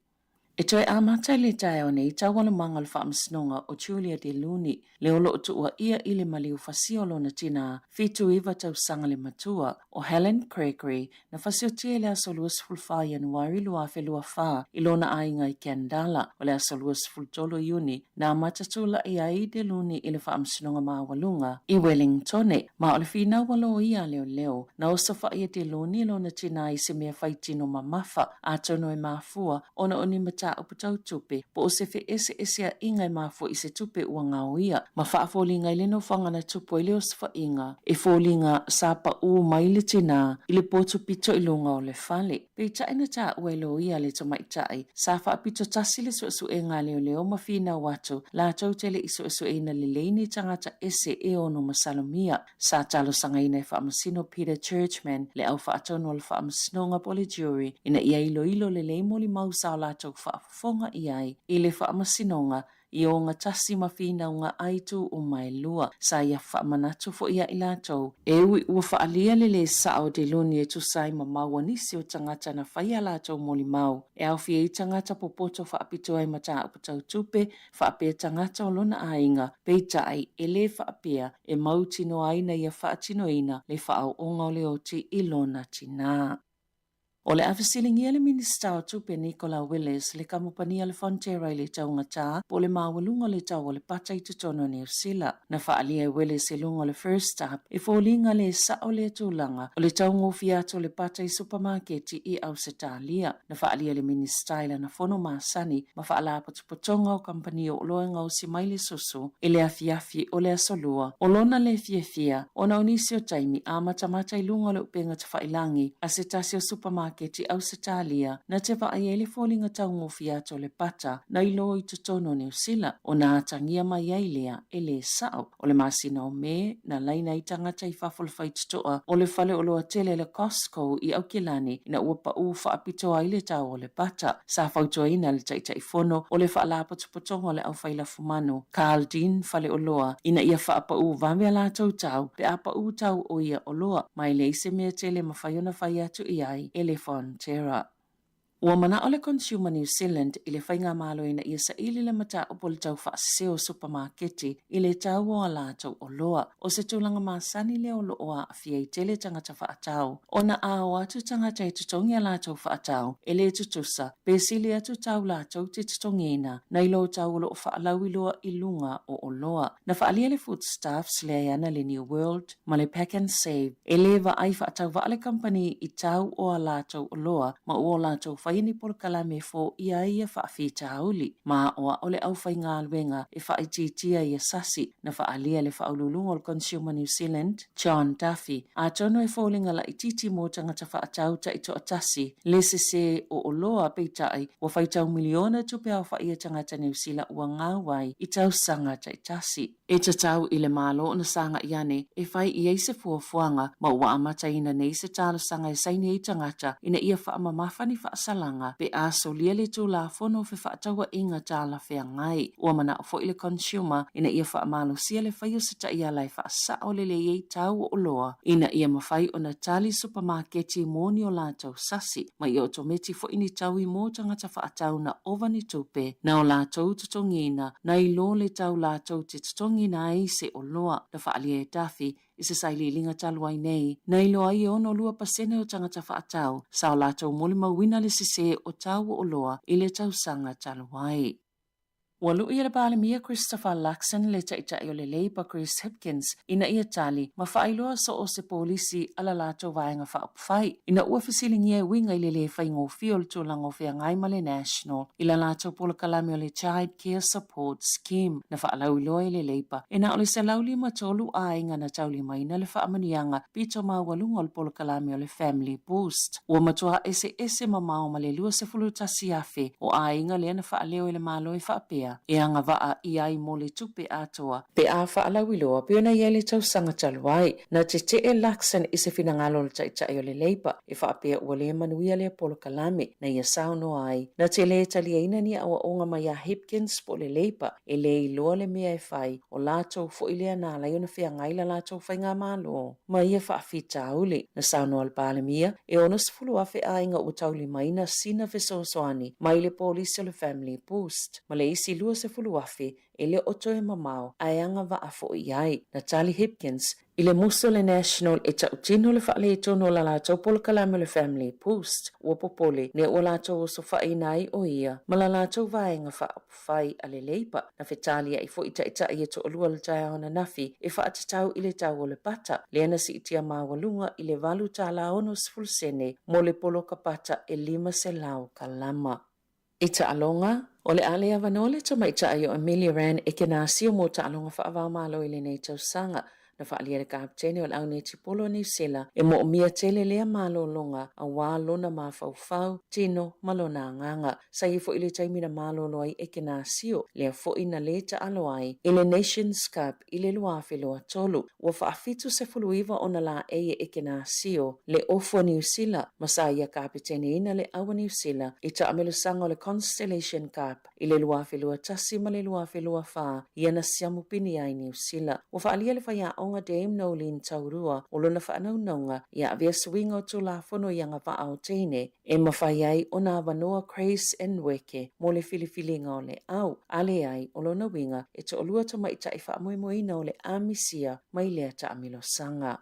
Speaker 6: E toe amata i le taeao nei taualumaga o le faamasinoga o Julia De Luni, le o lo o tuuaia i le maliu fasia o lona tinā 79 tausaga le matua, o Helen Gregory, na fasiotia i le aso 24 Ianuari 2024 i lona aiga i Kandala. O le aso 23 Iuni, na amata tula'i ai De Luni i le faamasinoga maualuga i Wellingtone, ma o le finau a loia a leoleo, na osofaia e De Luni lona tinā i se mea faitino mamafa, atonu e mafua ona o ni mataupu tau tupe po o se feeseeseaʻiga e mafua i se tupe ua gaoia, ma faafoliga i le nofoaga na tupu ai le osofaiga e foliga sa paʻū mai le tinā i le potu pito i luga o le fale. Peitai na taua e loia le tamaitai sa faapito tasi le suesuega a leoleo ma finau atu latou te le i suesueina lelei ni tagata ese e ono masalomia. Sa talosagaina e Faamasino Peter Churchman le au faatonu o le Faamasinoga po o le jury ina ia iloilo lelei molimau sa o latou faafofoga i ai i le Faamasinoga. i ogatasi ma finauga a itu uma e lua. Sa ia faamanatu foi ia i latou, e ui ua faaalia le lē saʻo o Deluni e tusa ai ma mau a nisi o tagata na fai a latou molimau, e aofia ai tagata popoto faapitoa i mataupu tau tupe, faapea tagata o lona aiga, peitai, e lē faapea e mautinoa ai na ia faatinoina le faaooga o le oti i lona tinā. O le a fesiligia le Minisita o Tupe Nicola Willis le kamupani a le Fonterra i le taugatā po o le maualuga o le tau o le pata i totonu o Niu Sila. Na faaalia e Willis i luga o le First Up e foliga lē saʻo lea tulaga o le taugofie atu o le pata i supamaketi i Ausetalia. Na faaalia e le Minisita i lana fono masani ma faalapotopotoga o kamupani o oloa e gaosi mai le susu i le afiafi o le Aso Lua o lona lē fiafia ona o nisi o taimi amatamata i luga o le upega tafailagi a se tasi o supamaketi Ausetalia na te vaai ai le foliga taugofie atu o le pata nai lo i totonu o Niu Sila ona atagia mai ai lea e lē saʻo. O le masina o Me, na laina ai tagata i fafo o le faitotoa o le faleoloa tele le Costco i Aukilani ina ua paʻū faapitoa ai le tau o le pata. Sa fautuaina le Taitaifono o le Faalapotopotoga o le Aufai Lafumanu, Carl Dean Faleoloa, ina ia faapaʻū vave a latou tau pe a paʻū tau o ia oloa, ma e leai se mea tele e mafai ona fai atu i ai e le Fonterra. Ua manaʻo le Consumer New Zealand i le faigamalo ina ia saili le mataupu o le tau faasese o supamaketi i le tau o a latou oloa. O se tulaga masani lea o lo o aafia ai tele tagata faatau, ona a o atu tagata e totogi a latou faatau e lē tutusa pe sili atu tau latou te totogiina nai lo tau o lo o faalauiloa i luga o oloa. Na faaalia le Foodstuffs lea e ana le New World ma le Pack and Save e lē vaai faatauvaa le kamupani i tau o a latou oloa ma ua o latou faia ni polokalame e foia ai ia faafitauli ma aʻoaʻo le aufaigaluega e faaitiitia ia sasi. Na faaalia le faauluuluga o le Consumer New Zealand, John Duffy, atonu e foliga laitiiti mo tagata faatau taitoatasi le sesē o oloa peitai ua faitau miliona tupe aofai a tagata Niu Sila ua gau ai i tausaga taitasi. E tatau i le Malo ona sagai ane e fai i ai se fuafuaga ma ua amataina nei se talosaga e saini ai tagata ina ia faamamafa ni faasalaga pe a solia le Tulafono o Fefaatauaiga Talafeagai. Ua manao foi le Consumer ina ia faamalosia le fai o se taiala e faasao lelei ai tau o oloa ina ia mafai ona tali supamaketi mo ni o latou sasi ma ia otometi foi ni taui mo tagata faatau na ova ni tupe na o latou totogiina nai lo le tau latou te totogiina ai se oloa. Na faaalia e Duffy i se sailiiliga talu ai nei, na iloa ai e 62% o tagata faatau sa o latou molimauina le sesē o tau o oloa i le tausaga talu ai. Ua luʻi e le Palemia Christopher Luxon le Taitai o le Labour Chris Hipkins ina ia tali ma faailoa so o se polisi a la latou Vaega Faaupufai ina ua fesiligia e uiga i le lē faigofie o le tulaga o feagai ma le National i la latou polokalame o le Child Care Support Scheme. Na faalauiloa e le Labour e na o le 153 aiga na taulimaina le faamanuiaga pito maualuga o le polokalame o le Family Boost. Ua matua eseese mamao ma le 21,000 o aiga lea na faaleo e le Malo e faapea e agavaa i ai mo le tupe atoa pe a faalauiloa pei ona i ai le tausaga talu ai. Na tetee Luxon i se finagalo o le Taitai o le Labour e faapea ua lē manuia lea polokalame na ia saunoa ai. Na te lē taliaina ni aoaoga mai iā Hipkins po o le Labour e lē iloa le mea e fai, o latou foi lea na ala ai ona feagai la latou faigamalo ma ia faafitauli. Na saunoa le Palemia, e 60,000 aiga ua taulimaina sina fesoasoani mai le polisi o le Family Boost, ma le isi 20,000 e le o toe mamao ae agavaa foi i ai. Na tali Hipkins i le musu o le National e tautino le faaletonu o la latou polokalame o le Family Boost, ua popole nē ua latou osofaʻiina ai ʻo ia ma la latou vaega faaupufai a le Labour. Na fetaliaʻi foi taitai e toalua le taeao ananafi e faatatau i le tau o le pata, lea na siitia maualuga i le $8.60 sene mo le poloka pata e 500 kalama. I taaloga, o le a le avanoa le tamaitai o Amelia Rann e kenasio mo taaloga faava-o-Malo i lenei tausaga. Na faaalia le kapetene o le au netipolo a Niu Sila e moomia tele lea malologa auā lona mafaufau, tino ma lona agaga. Sa i ai foi le taimi na malolo ai e kenasio, lea foi na lē taalo ai i le Nations Cup i le 2023. Ua faa-79 ona laei e Ekenasio le ofu a Niu Sila ma sa ia kapeteneina le au a Niu Sila i taamelosaga o le Constellation Cup. i le 2021 ma le 2024 i ana siamu pini ai Niu Sila. Ua faaalia e le faiaoga Dame Noeline Taurua o lona faanaunauga ia avea suiga o Tulafono i agavaa o teine e mafai ai ona avanoa Grace Nweke mo le filifiliga o le au, a leai, o lona uiga e toalua tamaitai faamoemoeina o le a misia mai lea taamilosaga.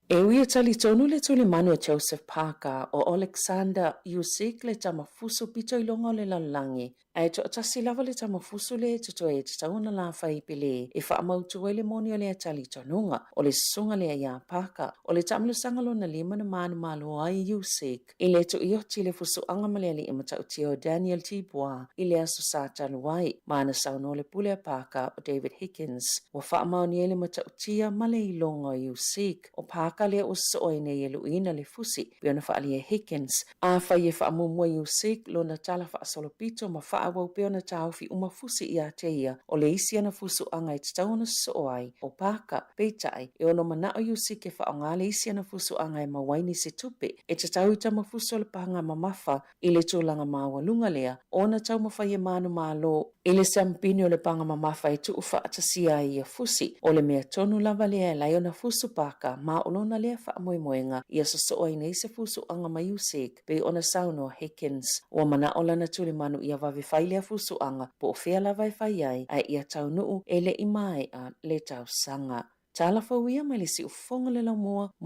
Speaker 6: E ui e talitonu le tulimanu a Joseph Parker, o Oleksandr Usyk le tama fusu pito iloga o le lalolagi, ae toatasi lava le tama fusu lea e totoe e tatau ona la fai pele e faamautu ai le moni o lea talitonuga, o le susuga lea iā Parker. O le taamilosaga lona lima na manumalo ai Usyk i le tuioti i le fusuaga ma le alii matautia o Daniel Dubois i le Aso Sa talu ai, ma ana saunoa le pule a Parker o David Higgins. Ua faamaonia ai le matautia ma le iloga o Usyk. O Parker lea ua sosoo ai nei e luiina le fusi, pei ona faaalia e Higgins. Afai e faamuamua Usyk lona tala faasolopito ma faaauau pea ona taofi uma fusi ia te ia, o le isi ana fusuaga e tatau ona sosoo ai, o Parker, peitai, e ono manao Usyk e faaaoga le isi ana fusuaga e maua ai nisi tupe, e tatau i tamafuso o le paga mamafa i le tulaga maualuga lea ona taumafai e manumalo i le siampini o le paga mamafa e tuufaatasia ai ia fusi. O le mea tonu lava lea e ala ai ona fusu Parker ma o lona lea faamoemoega ia sosoo ai nei se fusuaga mai Usyk pei ona saunoa Higgins. Ua manao lana tulimanu ia vave fai lea fusuaga po o fea lava e fai ai ae ia taunuu e le i maea le tausaga. Tala fou ia mai le siufofoga o le laumua mo.